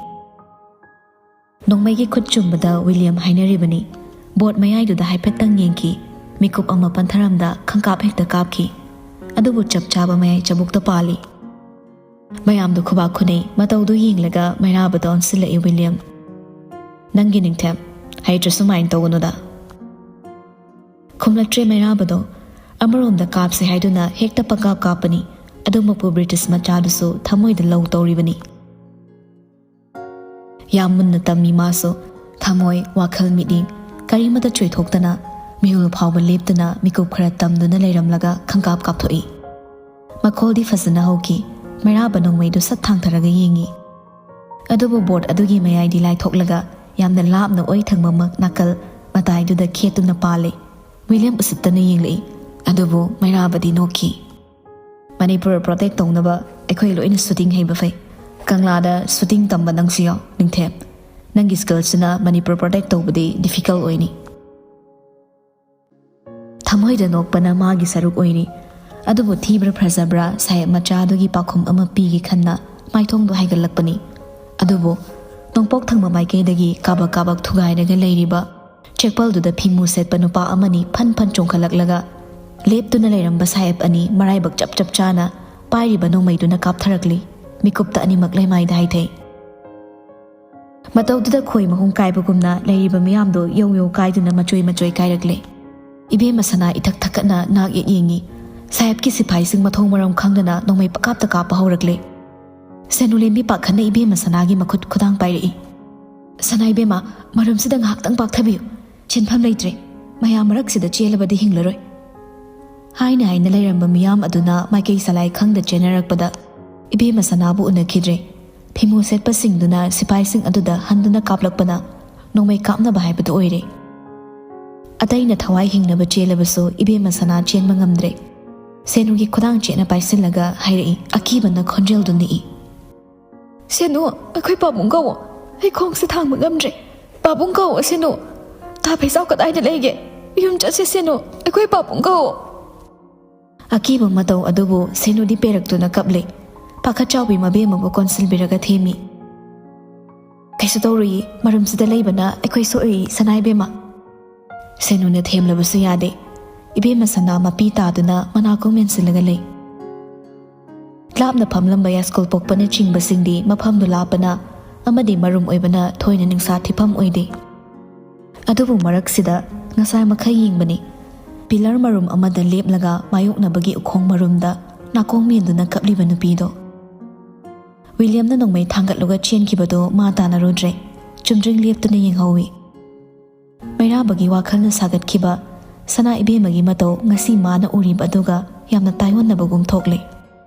ꯅꯣꯡꯃꯩꯒꯤ ꯈꯨꯠ ꯆꯨꯝꯕꯗ ꯋꯤꯂꯤꯌꯝ ꯍꯥꯏꯅꯔꯤꯕꯅꯤ꯫ ꯕꯣꯔꯗ ꯃꯌꯥꯏꯗꯨꯗ ꯍꯥꯏꯐꯦꯠꯇꯪ ꯌꯦꯡꯈꯤ꯫ ꯃꯤꯀꯨꯞ ꯑꯃ ꯄꯟꯊꯔꯝꯗ ꯈꯪꯀꯥꯞ ꯍꯦꯛꯇ ꯀꯥꯞꯈꯤ꯫ ꯑꯗꯨꯕꯨ ꯆꯞ ꯆꯥꯕ ꯃꯌꯥꯏ ꯆꯕꯨꯛꯇ ꯄꯥꯜꯂꯤ꯫ ꯃꯌꯥꯝꯗꯨ ꯈꯨꯕꯥꯛ ꯈꯨꯅꯩ꯫ ꯃꯇꯧꯗꯨ ꯌꯦꯡꯂꯒ ꯃꯩꯔꯥꯕꯗ ꯑꯣꯟꯁꯤꯜꯂꯛꯏ ꯋꯤꯂꯤꯌꯝ꯫ "ꯅꯪꯒꯤ ꯅꯤꯡꯊꯦꯝ, ꯍꯩꯇ꯭ꯔꯁꯨ ꯃꯥꯏꯟ ꯇꯧꯒꯅꯨꯗ꯫" ꯈꯨꯝꯂꯛꯇ꯭ꯔꯦ ꯃꯩꯔꯥꯕꯗꯣ꯫ ꯑꯃꯔꯣꯝꯗ ꯀꯥꯞꯁꯦ ꯍꯥꯏꯗꯨꯅ ꯍꯦꯛꯇ ꯄꯪꯀꯥꯞ ꯀꯥꯞꯄꯅꯤ꯫ ꯑꯗꯨꯃꯛꯄꯨ ꯕ꯭ꯔꯤꯇꯤꯁ ꯃꯆꯥꯗꯨꯁꯨ ꯊꯃꯣꯏꯗ ꯂꯧ ꯇꯧꯔꯤꯕꯅꯤ꯫ ꯌꯥꯝ ꯃꯨꯟꯅ ꯇꯝꯃꯤ ꯃꯥꯁꯨ꯫ ꯊꯃꯣꯏ, ꯋꯥꯈꯜ, ꯃꯤꯠꯌꯦꯡ ꯀꯔꯤꯃꯠꯇ ꯆꯣꯏꯊꯣꯛꯇꯅ, ꯃꯤꯍꯨꯜ ꯐꯥꯎꯕ ꯂꯦꯞꯇꯅ ꯃꯤꯀꯨꯞ ꯈꯔ ꯇꯝꯗꯨꯅ ꯂꯩꯔꯝꯂꯒ ꯈꯪꯀꯥꯞ ꯀꯥꯞꯊꯣꯛꯏ꯫ ꯃꯈꯣꯜꯗꯤ ꯐꯖꯅ ꯍꯧꯈꯤ꯫ ꯃꯩꯔꯥꯕ ꯅꯣꯡꯃꯩꯗꯨ ꯁꯠ ꯊꯥꯡꯊꯔꯒ ꯌꯦꯡꯉꯤ꯫ ꯑꯗꯨꯕꯨ ꯕꯣꯔꯗ ꯑꯗꯨꯒꯤ ꯃꯌꯥꯏꯗꯤ ꯂꯥꯏꯊꯣꯛꯂꯒ ꯌꯥꯝꯅ ꯂꯥꯞꯅ ꯑꯣꯏ ꯊꯪꯕꯃꯛ ꯅꯥꯀꯜ ꯃꯇꯥꯏꯗꯨꯗ ꯈꯦꯠꯇꯨꯅ ꯄꯥꯜꯂꯤ꯫ ꯋꯤꯂꯤꯌꯝ ꯎꯁꯤꯠꯇꯅ ꯌꯦꯡꯂꯛꯏ꯫ ꯑꯗꯨꯕꯨ ꯃꯩꯔꯥꯕꯗꯤ ꯅꯣꯛꯈꯤ꯫ "ꯃꯅꯤꯄꯨꯔ protect ꯇꯧꯅꯕ ꯑꯩꯈꯣꯏ ꯂꯣꯏꯅ shooting ꯍꯩꯕ ꯐꯩ꯫ ꯀꯪꯂꯥꯗ shooting ꯇꯝꯕ ꯅꯪꯁꯨ ꯌꯥꯎ, ꯅꯤꯡꯊꯦꯝ꯫ ꯅꯪꯒꯤ skillꯁꯤꯅ ꯃꯅꯤꯄꯨꯔ protect ꯇꯧꯕꯗꯤ difficult ꯑꯣꯏꯅꯤ꯫" ꯊꯃꯣꯏꯗ ꯅꯣꯛꯄꯅ ꯃꯥꯒꯤ ꯁꯔꯨꯛ ꯑꯣꯏꯔꯤ꯫ ꯑꯗꯨꯕꯨ ꯊꯤꯕ꯭ꯔꯥ ꯐꯖꯕ꯭ꯔꯥ ꯁꯥꯍꯦꯕ ꯃꯆꯥꯗꯨꯒꯤ ꯄꯥꯎꯈꯨꯝ ꯑꯃ ꯄꯤꯒꯦ ꯈꯟꯅ ꯃꯥꯏꯊꯣꯡꯗꯣ ꯍꯥꯏꯒꯠꯂꯛꯄꯅꯤ꯫ ꯑꯗꯨꯕꯨ ꯅꯣꯡꯄꯣꯛ ꯊꯪꯕ ꯃꯥꯏꯀꯩꯗꯒꯤ ꯀꯥꯕꯛ ꯀꯥꯕꯛ ꯊꯨꯒꯥꯏꯔꯒ ꯂꯩꯔꯤꯕ ꯆꯦꯛꯄꯜꯗꯨꯗ ꯐꯤꯃꯨ ꯁꯦꯠꯄ ꯅꯨꯄꯥ ꯑꯃꯅꯤ ꯐꯟ ꯐꯟ ꯆꯣꯡꯈꯠꯂꯛꯂꯒ ꯂꯦꯞꯇꯨꯅ ꯂꯩꯔꯝꯕ ꯁꯥꯍꯦꯕ ꯑꯅꯤ ꯃꯔꯥꯏꯕꯛ ꯆꯞ ꯆꯞ ꯆꯥꯅ ꯄꯥꯏꯔꯤꯕ ꯅꯣꯡꯃꯩꯗꯨꯅ ꯀꯥꯞꯊꯔꯛꯂꯤ꯫ ꯃꯤꯀꯨꯞꯇ ꯑꯅꯤꯃꯛ ꯂꯩꯃꯥꯏꯗ ꯍꯥꯏꯊꯩ꯫ ꯃꯇꯧꯗꯨꯗ ꯈꯣꯏ ꯃꯍꯨꯝ ꯀꯥꯏꯕꯒꯨꯝꯅ ꯂꯩꯔꯤꯕ ꯃꯤꯌꯥꯝꯗꯨ ꯌꯧ ꯌꯧ ꯀꯥꯏꯗꯨꯅ ꯃꯆꯣꯏ ꯃꯆꯣꯏ ꯀꯥꯏꯔꯛꯂꯦ꯫ ꯏꯕꯦꯝꯃ ꯁꯅꯥ ꯏꯊꯛ ꯊꯛꯀꯠꯅ ꯅꯥꯛ ꯌꯦꯠ ꯌꯦꯡꯉꯤ꯫ ꯁꯥꯍꯦꯕꯀꯤ ꯁꯤꯐꯥꯏꯁꯤꯡ ꯃꯊꯣꯡ ꯃꯔꯝ ꯈꯪꯗꯅ ꯅꯣꯡꯃꯩ ꯄꯀꯥꯞꯇ ꯀꯥꯞꯄ ꯍꯧꯔꯛꯂꯦ꯫ ꯁꯦꯅꯨꯂꯦꯝꯕꯤ ꯄꯥꯈꯠꯅ ꯏꯕꯦꯝꯃ ꯁꯅꯥꯒꯤ ꯃꯈꯨꯠ ꯈꯨꯗꯥꯡ ꯄꯥꯏꯔꯛꯏ꯫ "ꯁꯅꯥ ꯏꯕꯦꯝꯃ, ꯃꯔꯨꯝꯁꯤꯗ ꯉꯥꯏꯍꯥꯛꯇꯪ ꯄꯥꯛꯊꯕꯤꯌꯨ꯫ ꯆꯦꯟꯐꯝ ꯂꯩꯇ꯭ꯔꯦ꯫ ꯃꯌꯥꯝ ꯃꯔꯛꯁꯤꯗ ꯆꯦꯜꯂꯕꯗꯤ ꯍꯤꯡꯂꯔꯣꯏ꯫" ꯍꯥꯏꯅ ꯍꯥꯏꯅ ꯂꯩꯔꯝꯕ ꯃꯤꯌꯥꯝ ꯑꯗꯨꯅ ꯃꯥꯏꯀꯩ ꯁꯂꯥꯏ ꯈꯪꯗ ꯆꯦꯟꯅꯔꯛꯄꯗ ꯏꯕꯦꯝꯃ ꯁꯅꯥꯕꯨ ꯎꯅꯈꯤꯗ꯭ꯔꯦ꯫ ꯐꯤꯃꯨ ꯁꯦꯠꯄꯁꯤꯡꯗꯨꯅ ꯁꯤꯐꯥꯏꯁꯤꯡ ꯑꯗꯨꯗ ꯍꯟꯗꯨꯅ ꯀꯥꯞꯂꯛꯄꯅ ꯅꯣꯡꯃꯩ ꯀꯥꯞꯅꯕ ꯍꯥꯏꯕꯗꯨ ꯑꯣꯏꯔꯦ꯫ ꯑꯇꯩꯅ ꯊꯋꯥꯏ ꯍꯤꯡꯅꯕ ꯆꯦꯜꯂꯕꯁꯨ ꯏꯕꯦꯝꯃ ꯁꯅꯥ ꯆꯦꯟꯕ ꯉꯝꯗ꯭ꯔꯦ꯫ ꯁꯦꯅꯨꯒꯤ ꯈꯨꯗꯥꯡ ꯆꯦꯠꯅ ꯄꯥꯏꯁꯤꯜꯂꯒ ꯍꯥꯏꯔꯛꯏ꯫ ꯑꯀꯤꯕꯅ ꯈꯣꯟꯖꯦꯜꯗꯨ ꯅꯤꯛꯏ꯫ "ꯁꯦꯅꯨ, ꯑꯩꯈꯣꯏ ꯄꯥꯕꯨꯡ ꯀꯧꯋꯣ꯫ ꯑꯩ ꯈꯣꯡꯁꯦ ꯊꯥꯡꯕ ꯉꯝꯗ꯭ꯔꯦ꯫ ꯄꯥꯕꯨꯡ ꯀꯧꯋꯣ ꯁꯦꯅꯨ꯫ ꯇꯥ ꯐꯩꯖꯥꯎ ꯀꯗꯥꯏꯗ ꯂꯩꯒꯦ? ꯌꯨꯝ ꯆꯠꯁꯦ ꯁꯦꯅꯨ꯫ ꯑꯩꯈꯣꯏ ꯄꯥꯕꯨꯡ ꯀꯧꯋꯣ꯫" ꯑꯀꯤꯕ ꯃꯇꯧ ꯑꯗꯨꯕꯨ ꯁꯦꯅꯨꯗꯤ ꯄꯦꯔꯛꯇꯨꯅ ꯀꯞꯂꯦ꯫ ꯄꯥꯈꯠ ꯆꯥꯎꯕꯤ ꯃꯕꯦꯝꯃꯕꯨ ꯀꯣꯟꯁꯤꯟꯕꯤꯔꯒ ꯊꯦꯝꯃꯤ꯫ "ꯀꯩꯁꯨ ꯇꯧꯔꯨꯏ, ꯃꯔꯨꯝꯁꯤꯗ ꯂꯩꯕꯅ ꯑꯩꯈꯣꯏ ꯁꯣꯛꯏ ꯁꯅꯥ ꯏꯕꯦꯝꯃ꯫" ꯁꯦꯅꯨꯅ ꯊꯦꯝꯂꯕꯁꯨ ꯌꯥꯗꯦ꯫ ꯏꯕꯦꯝꯃ ꯁꯅꯥ ꯃꯄꯤ ꯇꯥꯗꯨꯅ ꯃꯅꯥꯀꯣꯡ ꯃꯦꯟꯁꯤꯜꯂꯒ ꯂꯩ꯫ ꯂꯥꯞꯅ ꯐꯝꯂꯝꯕ ꯌꯥꯏꯁ꯭ꯀꯨꯜ ꯄꯣꯛꯄꯅꯆꯤꯡꯕꯁꯤꯡꯗꯤ ꯃꯐꯝꯗꯨ ꯂꯥꯞꯄꯅ ꯑꯃꯗꯤ ꯃꯔꯨꯝ ꯑꯣꯏꯕꯅ ꯊꯣꯏꯅ ꯅꯤꯡꯁꯥ ꯊꯤꯐꯝ ꯑꯣꯏꯗꯦ꯫ ꯑꯗꯨꯕꯨ ꯃꯔꯛꯁꯤꯗ ꯉꯁꯥꯏ ꯃꯈꯩ ꯌꯦꯡꯕꯅꯤ, ꯄꯤꯂꯔ ꯃꯔꯨꯝ ꯑꯃꯗ ꯂꯦꯞꯂꯒ ꯃꯥꯌꯣꯛꯅꯕꯒꯤ ꯎꯈꯣꯡ ꯃꯔꯨꯝꯗ ꯅꯥꯀꯣꯡ ꯃꯦꯟꯗꯨꯅ ꯀꯞꯂꯤꯕ ꯅꯨꯄꯤꯗꯣ꯫ ꯋꯤꯂꯤꯌꯝꯅ ꯅꯣꯡꯃꯩ ꯊꯥꯡꯒꯠꯂꯒ ꯆꯦꯟꯈꯤꯕꯗꯣ ꯃꯥ ꯇꯥꯟꯅꯔꯨꯗ꯭ꯔꯦ꯫ ꯆꯨꯝꯗ꯭ꯔꯤꯡ ꯂꯦꯞꯇꯨꯅ ꯌꯦꯡꯍꯧꯏ꯫ ꯃꯩꯔꯥꯕꯒꯤ ꯋꯥꯈꯜꯅ ꯁꯥꯒꯠꯈꯤꯕ ꯁꯅꯥ ꯏꯕꯦꯝꯃꯒꯤ ꯃꯇꯧ ꯉꯁꯤ ꯃꯥꯅ ꯎꯔꯤꯕ ꯑꯗꯨꯒ ꯌꯥꯝꯅ ꯇꯥꯏꯑꯣꯟꯅꯕꯒꯨꯝ ꯊꯣꯛꯂꯦ꯫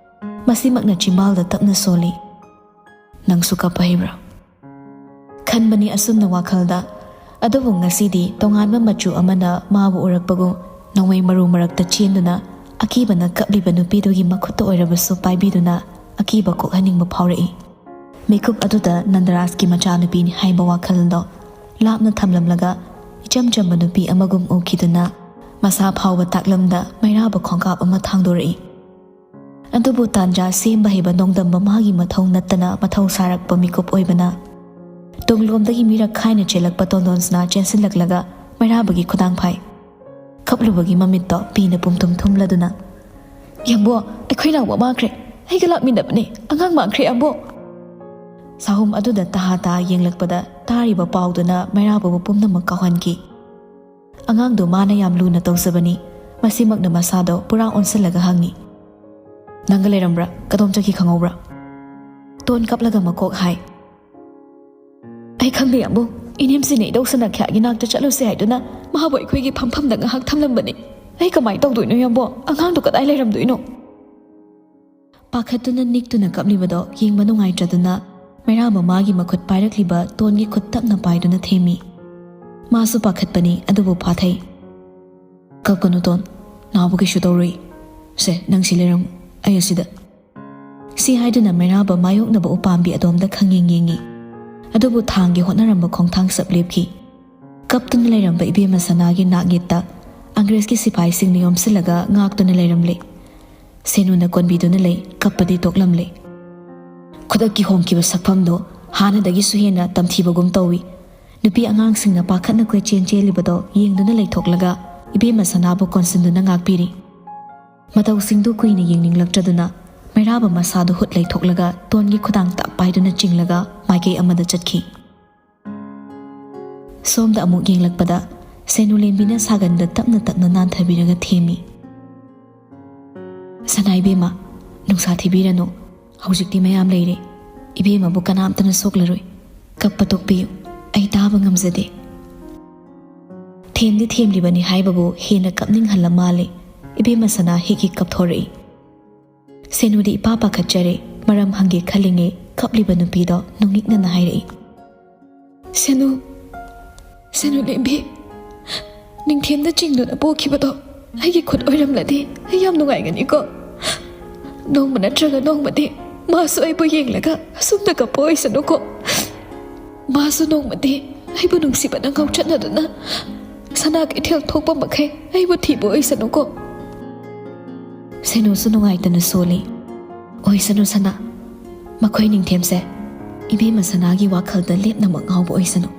ꯃꯁꯤꯃꯛꯅ ꯆꯤꯝꯕꯥꯜꯗ ꯇꯞꯅ ꯁꯣꯜꯂꯤ꯫ "ꯅꯪꯁꯨ ꯀꯞꯄ ꯍꯩꯕ꯭ꯔꯥ?" ꯈꯟꯕꯅꯤ ꯑꯁꯨꯝꯅ ꯋꯥꯈꯜꯗ꯫ ꯑꯗꯨꯕꯨ ꯉꯁꯤꯗꯤ ꯇꯣꯉꯥꯟꯕ ꯃꯆꯨ ꯑꯃꯅ ꯃꯥꯕꯨ ꯎꯔꯛꯄꯒꯨꯝ ꯅꯣꯡꯃꯩ ꯃꯔꯨ ꯃꯔꯛꯇ ꯆꯦꯟꯗꯨꯅ ꯑꯀꯤꯕꯅ ꯀꯞꯂꯤꯕ ꯅꯨꯄꯤꯗꯨꯒꯤ ꯃꯈꯨꯠꯇ ꯑꯣꯏꯔꯕꯁꯨ ꯄꯥꯏꯕꯤꯗꯨꯅ ꯑꯀꯤꯕ ꯀꯣꯛꯍꯟꯅꯤꯡꯕ ꯐꯥꯎꯔꯛꯏ꯫ ꯃꯤꯀꯨꯞ ꯑꯗꯨꯗ ꯅꯟꯗꯔꯥꯖꯀꯤ ꯃꯆꯥꯅꯨꯄꯤꯅꯤ ꯍꯥꯏꯕ ꯋꯥꯈꯜꯗꯣ ꯂꯥꯞꯅ ꯊꯝꯂꯝꯂꯒ ꯏꯆꯝ ꯆꯝꯕ ꯅꯨꯄꯤ ꯑꯃꯒꯨꯝ ꯎꯈꯤꯗꯨꯅ ꯃꯁꯥ ꯐꯥꯎꯕ ꯇꯥꯛꯂꯝꯗ ꯃꯩꯔꯥꯕ ꯈꯣꯡꯀꯥꯞ ꯑꯃ ꯊꯥꯡꯗꯣꯔꯛꯏ꯫ ꯑꯗꯨꯕꯨ ꯇꯥꯟꯖꯥ ꯁꯦꯝꯕ ꯍꯩꯕ ꯅꯣꯡꯗꯝꯕ ꯃꯥꯒꯤ ꯃꯊꯧ ꯅꯠꯇꯅ ꯃꯊꯧ ꯁꯥꯔꯛꯄ ꯃꯤꯀꯨꯞ ꯑꯣꯏꯕꯅ ꯇꯨꯡꯂꯣꯝꯗꯒꯤ ꯃꯤꯔꯛ ꯈꯥꯏꯅ ꯆꯦꯜꯂꯛꯄ ꯇꯣꯟꯗꯣꯟꯁꯅꯥ ꯆꯦꯟꯁꯤꯜꯂꯛꯂꯒ ꯃꯩꯔꯥꯕꯒꯤ ꯈꯨꯗꯥꯡ ꯐꯥꯏ꯫ ꯀꯞꯂꯨꯕꯒꯤ ꯃꯃꯤꯠꯇꯣ ꯄꯤꯅ ꯄꯨꯝꯊꯨꯝ ꯊꯨꯝꯂꯗꯨꯅ, "ꯌꯥꯝꯕꯣ, ꯑꯩꯈꯣꯏ ꯂꯥꯎꯕ ꯃꯥꯡꯈ꯭ꯔꯦ꯫ ꯑꯩꯒ ꯂꯥꯛꯃꯤꯟꯅꯕꯅꯦ꯫ ꯑꯉꯥꯡ ꯃꯥꯡꯈ꯭ꯔꯦ, ꯌꯥꯝꯕꯣ!" ꯁꯥꯍꯨꯝ ꯑꯗꯨꯗ ꯇꯍꯥ ꯇꯍꯥ ꯌꯦꯡꯂꯛꯄꯗ ꯇꯥꯔꯤꯕ ꯄꯥꯎꯗꯨꯅ ꯃꯩꯔꯥꯕꯕꯨ ꯄꯨꯝꯅꯃꯛ ꯀꯥꯎꯍꯟꯈꯤ꯫ ꯑꯉꯥꯡꯗꯨ ꯃꯥꯅ ꯌꯥꯝ ꯂꯨꯅ ꯇꯧꯖꯕꯅꯤ꯫ ꯃꯁꯤꯃꯛꯅ ꯃꯁꯥꯗꯣ ꯄꯨꯔꯥ ꯑꯣꯟꯁꯤꯜꯂꯒ ꯍꯪꯉꯤ, "ꯅꯪꯒ ꯂꯩꯔꯝꯕ꯭ꯔꯥ? ꯀꯗꯣꯝ ꯆꯠꯈꯤ ꯈꯪꯍꯧꯕ꯭ꯔꯥ?" ꯇꯣꯟ ꯀꯞꯂꯒ ꯃꯀꯣꯛ ꯍꯥꯏ, "ꯑꯩ ꯈꯪꯗꯦ, ꯌꯥꯝꯕꯨꯡ꯫ ꯏꯅꯦꯝꯁꯤꯅ ꯏꯙꯧ ꯁꯅꯥꯈ꯭ꯌꯥꯒꯤ ꯅꯥꯛꯇ ꯆꯠꯂꯨꯁꯦ ꯍꯥꯏꯗꯨꯅ ꯃꯍꯥꯛꯄꯨ ꯑꯩꯈꯣꯏꯒꯤ ꯐꯝꯐꯝꯗ ꯉꯥꯏꯍꯥꯛ ꯊꯝꯂꯝꯕꯅꯤ꯫ ꯑꯩ ꯀꯃꯥꯏꯅ ꯇꯧꯗꯣꯏꯅꯣ, ꯌꯥꯝꯕꯣ? ꯑꯉꯥꯡꯗꯣ ꯀꯗꯥꯏ ꯂꯩꯔꯝꯗꯣꯏꯅꯣ? ꯄꯥꯈꯠꯇꯨꯅ ꯅꯤꯛꯇꯨꯅ ꯀꯞꯂꯤꯕꯗꯣ ꯌꯦꯡꯕ ꯅꯨꯡꯉꯥꯏꯇ꯭ꯔꯗꯨꯅ ꯃꯩꯔꯥ ꯃꯃꯥꯒꯤ ꯃꯈꯨꯠ ꯄꯥꯏꯔꯛꯂꯤꯕ ꯇꯣꯟꯒꯤ ꯈꯨꯠ ꯇꯞꯅ ꯄꯥꯏꯗꯨꯅ ꯊꯦꯝꯃꯤ꯫ ꯃꯥꯁꯨ ꯄꯥꯈꯠꯄꯅꯤ, ꯑꯗꯨꯕꯨ ꯐꯥꯊꯩ꯫ "ꯀꯞꯀꯅꯨ ꯇꯣꯟ, ꯅꯥꯕ ꯀꯩꯁꯨ ꯇꯧꯔꯣꯏ꯫ ꯁꯦ, ꯅꯪ ꯁꯤ ꯂꯩꯔꯝꯃꯨ, ꯑꯩ ꯑꯁꯤꯗ꯫" ꯁꯤ ꯍꯥꯏꯗꯨꯅ ꯃꯩꯔꯥꯕ ꯃꯥꯌꯣꯛꯅꯕ ꯎꯄꯥꯝꯕꯤ ꯑꯗꯣꯝꯗ ꯈꯪꯌꯦꯡ ꯌꯦꯡꯉꯤ꯫ ꯑꯗꯨꯕꯨ ꯊꯥꯡꯒꯤ ꯍꯣꯠꯅꯔꯝꯕ ꯈꯣꯡꯊꯥꯡ ꯆꯞ ꯂꯦꯞꯈꯤ꯫ ꯀꯞꯇꯨꯅ ꯂꯩꯔꯝꯕ ꯏꯕꯦꯝꯃ ꯁꯅꯥꯒꯤ ꯅꯥꯛ ꯌꯦꯠꯇ ꯑꯪꯒ꯭ꯔꯦꯖꯀꯤ ꯁꯤꯐꯥꯏꯁꯤꯡꯅ ꯌꯣꯝꯁꯤꯜꯂꯒ ꯉꯥꯛꯇꯨꯅ ꯂꯩꯔꯝꯂꯦ꯫ ꯁꯦꯅꯨꯅ ꯀꯣꯟꯕꯤꯗꯨꯅ ꯂꯩ, ꯀꯞꯄꯗꯤ ꯇꯣꯛꯂꯝꯂꯦ꯫ ꯈꯨꯗꯛꯀꯤ ꯍꯣꯡꯈꯤꯕ ꯁꯛꯐꯝꯗꯣ ꯍꯥꯟꯅꯗꯒꯤꯁꯨ ꯍꯦꯟꯅ ꯇꯝꯊꯤꯕꯒꯨꯝ ꯇꯧꯏ꯫ ꯅꯨꯄꯤ ꯑꯉꯥꯡꯁꯤꯡꯅ ꯄꯥꯈꯠꯅ ꯀꯣꯏꯆꯦꯟ ꯆꯦꯜꯂꯤꯕꯗꯣ ꯌꯦꯡꯗꯨꯅ ꯂꯩꯊꯣꯛꯂꯒ ꯏꯕꯦꯝꯃ ꯁꯅꯥꯕꯨ ꯀꯣꯟꯁꯤꯟꯗꯨꯅ ꯉꯥꯛꯄꯤꯔꯤ꯫ ꯃꯇꯧꯁꯤꯡꯗꯨ ꯀꯨꯏꯅ ꯌꯦꯡꯅꯤꯡꯂꯛꯇ꯭ꯔꯗꯨꯅ ꯃꯩꯔꯥꯕ ꯃꯁꯥꯗꯨ ꯍꯨꯠ ꯂꯩꯊꯣꯛꯂꯒ ꯇꯣꯟꯒꯤ ꯈꯨꯗꯥꯡ ꯇꯞ ꯄꯥꯏꯗꯨꯅ ꯆꯤꯡꯂꯒ ꯃꯥꯏꯀꯩ ꯑꯃꯗ ꯆꯠꯈꯤ꯫ ꯁꯣꯝꯗ ꯑꯃꯨꯛ ꯌꯦꯡꯂꯛꯄꯗ ꯁꯦꯅꯨ ꯂꯦꯝꯕꯤꯅ ꯁꯥꯒꯟꯗ ꯇꯞꯅ ꯇꯞꯅ ꯅꯥꯟꯊꯕꯤꯔꯒ ꯊꯦꯝꯃꯤ꯫ "ꯁꯅꯥ ꯏꯕꯦꯝꯃ, ꯅꯨꯡꯁꯥ ꯊꯤꯕꯤꯔꯅꯨ꯫ ꯍꯧꯖꯤꯛꯇꯤ ꯃꯌꯥꯝ ꯂꯩꯔꯦ꯫ ꯏꯕꯦꯝꯃꯕꯨ ꯀꯅꯥꯝꯇꯅ ꯁꯣꯛꯂꯔꯣꯏ꯫ ꯀꯞꯄ ꯇꯣꯛꯄꯤꯌꯨ꯫ ꯑꯩ ꯇꯥꯕ ꯉꯝꯖꯗꯦ꯫" ꯊꯦꯝꯗꯤ ꯊꯦꯝꯂꯤꯕꯅꯤ ꯍꯥꯏꯕꯕꯨ ꯍꯦꯟꯅ ꯀꯞꯅꯤꯡꯍꯜꯂ ꯃꯥꯜꯂꯦ꯫ ꯏꯕꯦꯝꯃ ꯁꯅꯥ ꯍꯤꯛ ꯍꯤꯛ ꯀꯞꯊꯣꯔꯛꯏ꯫ ꯁꯦꯅꯨꯗꯤ ꯏꯄꯥ ꯄꯥꯈꯠꯆꯔꯦ꯫ ꯃꯔꯝ ꯍꯪꯒꯦ ꯈꯜꯂꯤꯉꯩ ꯀꯞꯂꯤꯕ ꯅꯨꯄꯤꯗꯣ ꯅꯨꯡꯅꯤꯛꯅꯅ ꯍꯥꯏꯔꯛꯏ꯫ "ꯁꯦꯅꯨ, ꯁꯦꯅꯨ ꯂꯦꯝꯕꯤ, ꯅꯤꯡꯊꯦꯝꯗ ꯆꯤꯡꯗꯨꯅ ꯄꯣꯛꯈꯤꯕꯗꯣ ꯑꯩꯒꯤ ꯈꯨꯠ ꯑꯣꯏꯔꯝꯂꯗꯤ ꯑꯩ ꯌꯥꯝ ꯅꯨꯡꯉꯥꯏꯒꯅꯤꯀꯣ꯫ ꯅꯣꯡꯃ ꯅꯠꯇ꯭ꯔꯒ ꯅꯣꯡꯃꯗꯤ ꯃꯥꯁꯨ ꯑꯩꯕꯨ ꯌꯦꯡꯂꯒ ꯑꯁꯨꯝꯅ ꯀꯞꯄ ꯑꯣꯏꯁꯅꯨꯀꯣ꯫ ꯃꯥꯁꯨ ꯅꯣꯡꯃꯗꯤ ꯑꯩꯕꯨ ꯅꯨꯡꯁꯤꯕꯅ ꯉꯥꯎꯆꯠꯅꯗꯨꯅ ꯁꯅꯥ ꯀꯩꯊꯦꯜ ꯊꯣꯛꯄ ꯃꯈꯩ ꯑꯩꯕꯨ ꯊꯤꯕ ꯑꯣꯏꯁꯅꯨꯀꯣ꯫" ꯁꯦꯅꯨꯁꯨ ꯅꯨꯡꯉꯥꯏꯇꯅ ꯁꯣꯜꯂꯤ꯫ "ꯑꯣꯏꯁꯅꯨ ꯁꯅꯥ, ꯃꯈꯣꯏ ꯅꯤꯡꯊꯦꯝꯁꯦ ꯏꯕꯦꯝꯃ ꯁꯅꯥꯒꯤ ꯋꯥꯈꯜꯗ ꯂꯦꯞꯅꯃꯛ ꯉꯥꯎꯕ ꯑꯣꯏꯁꯅꯨ꯫"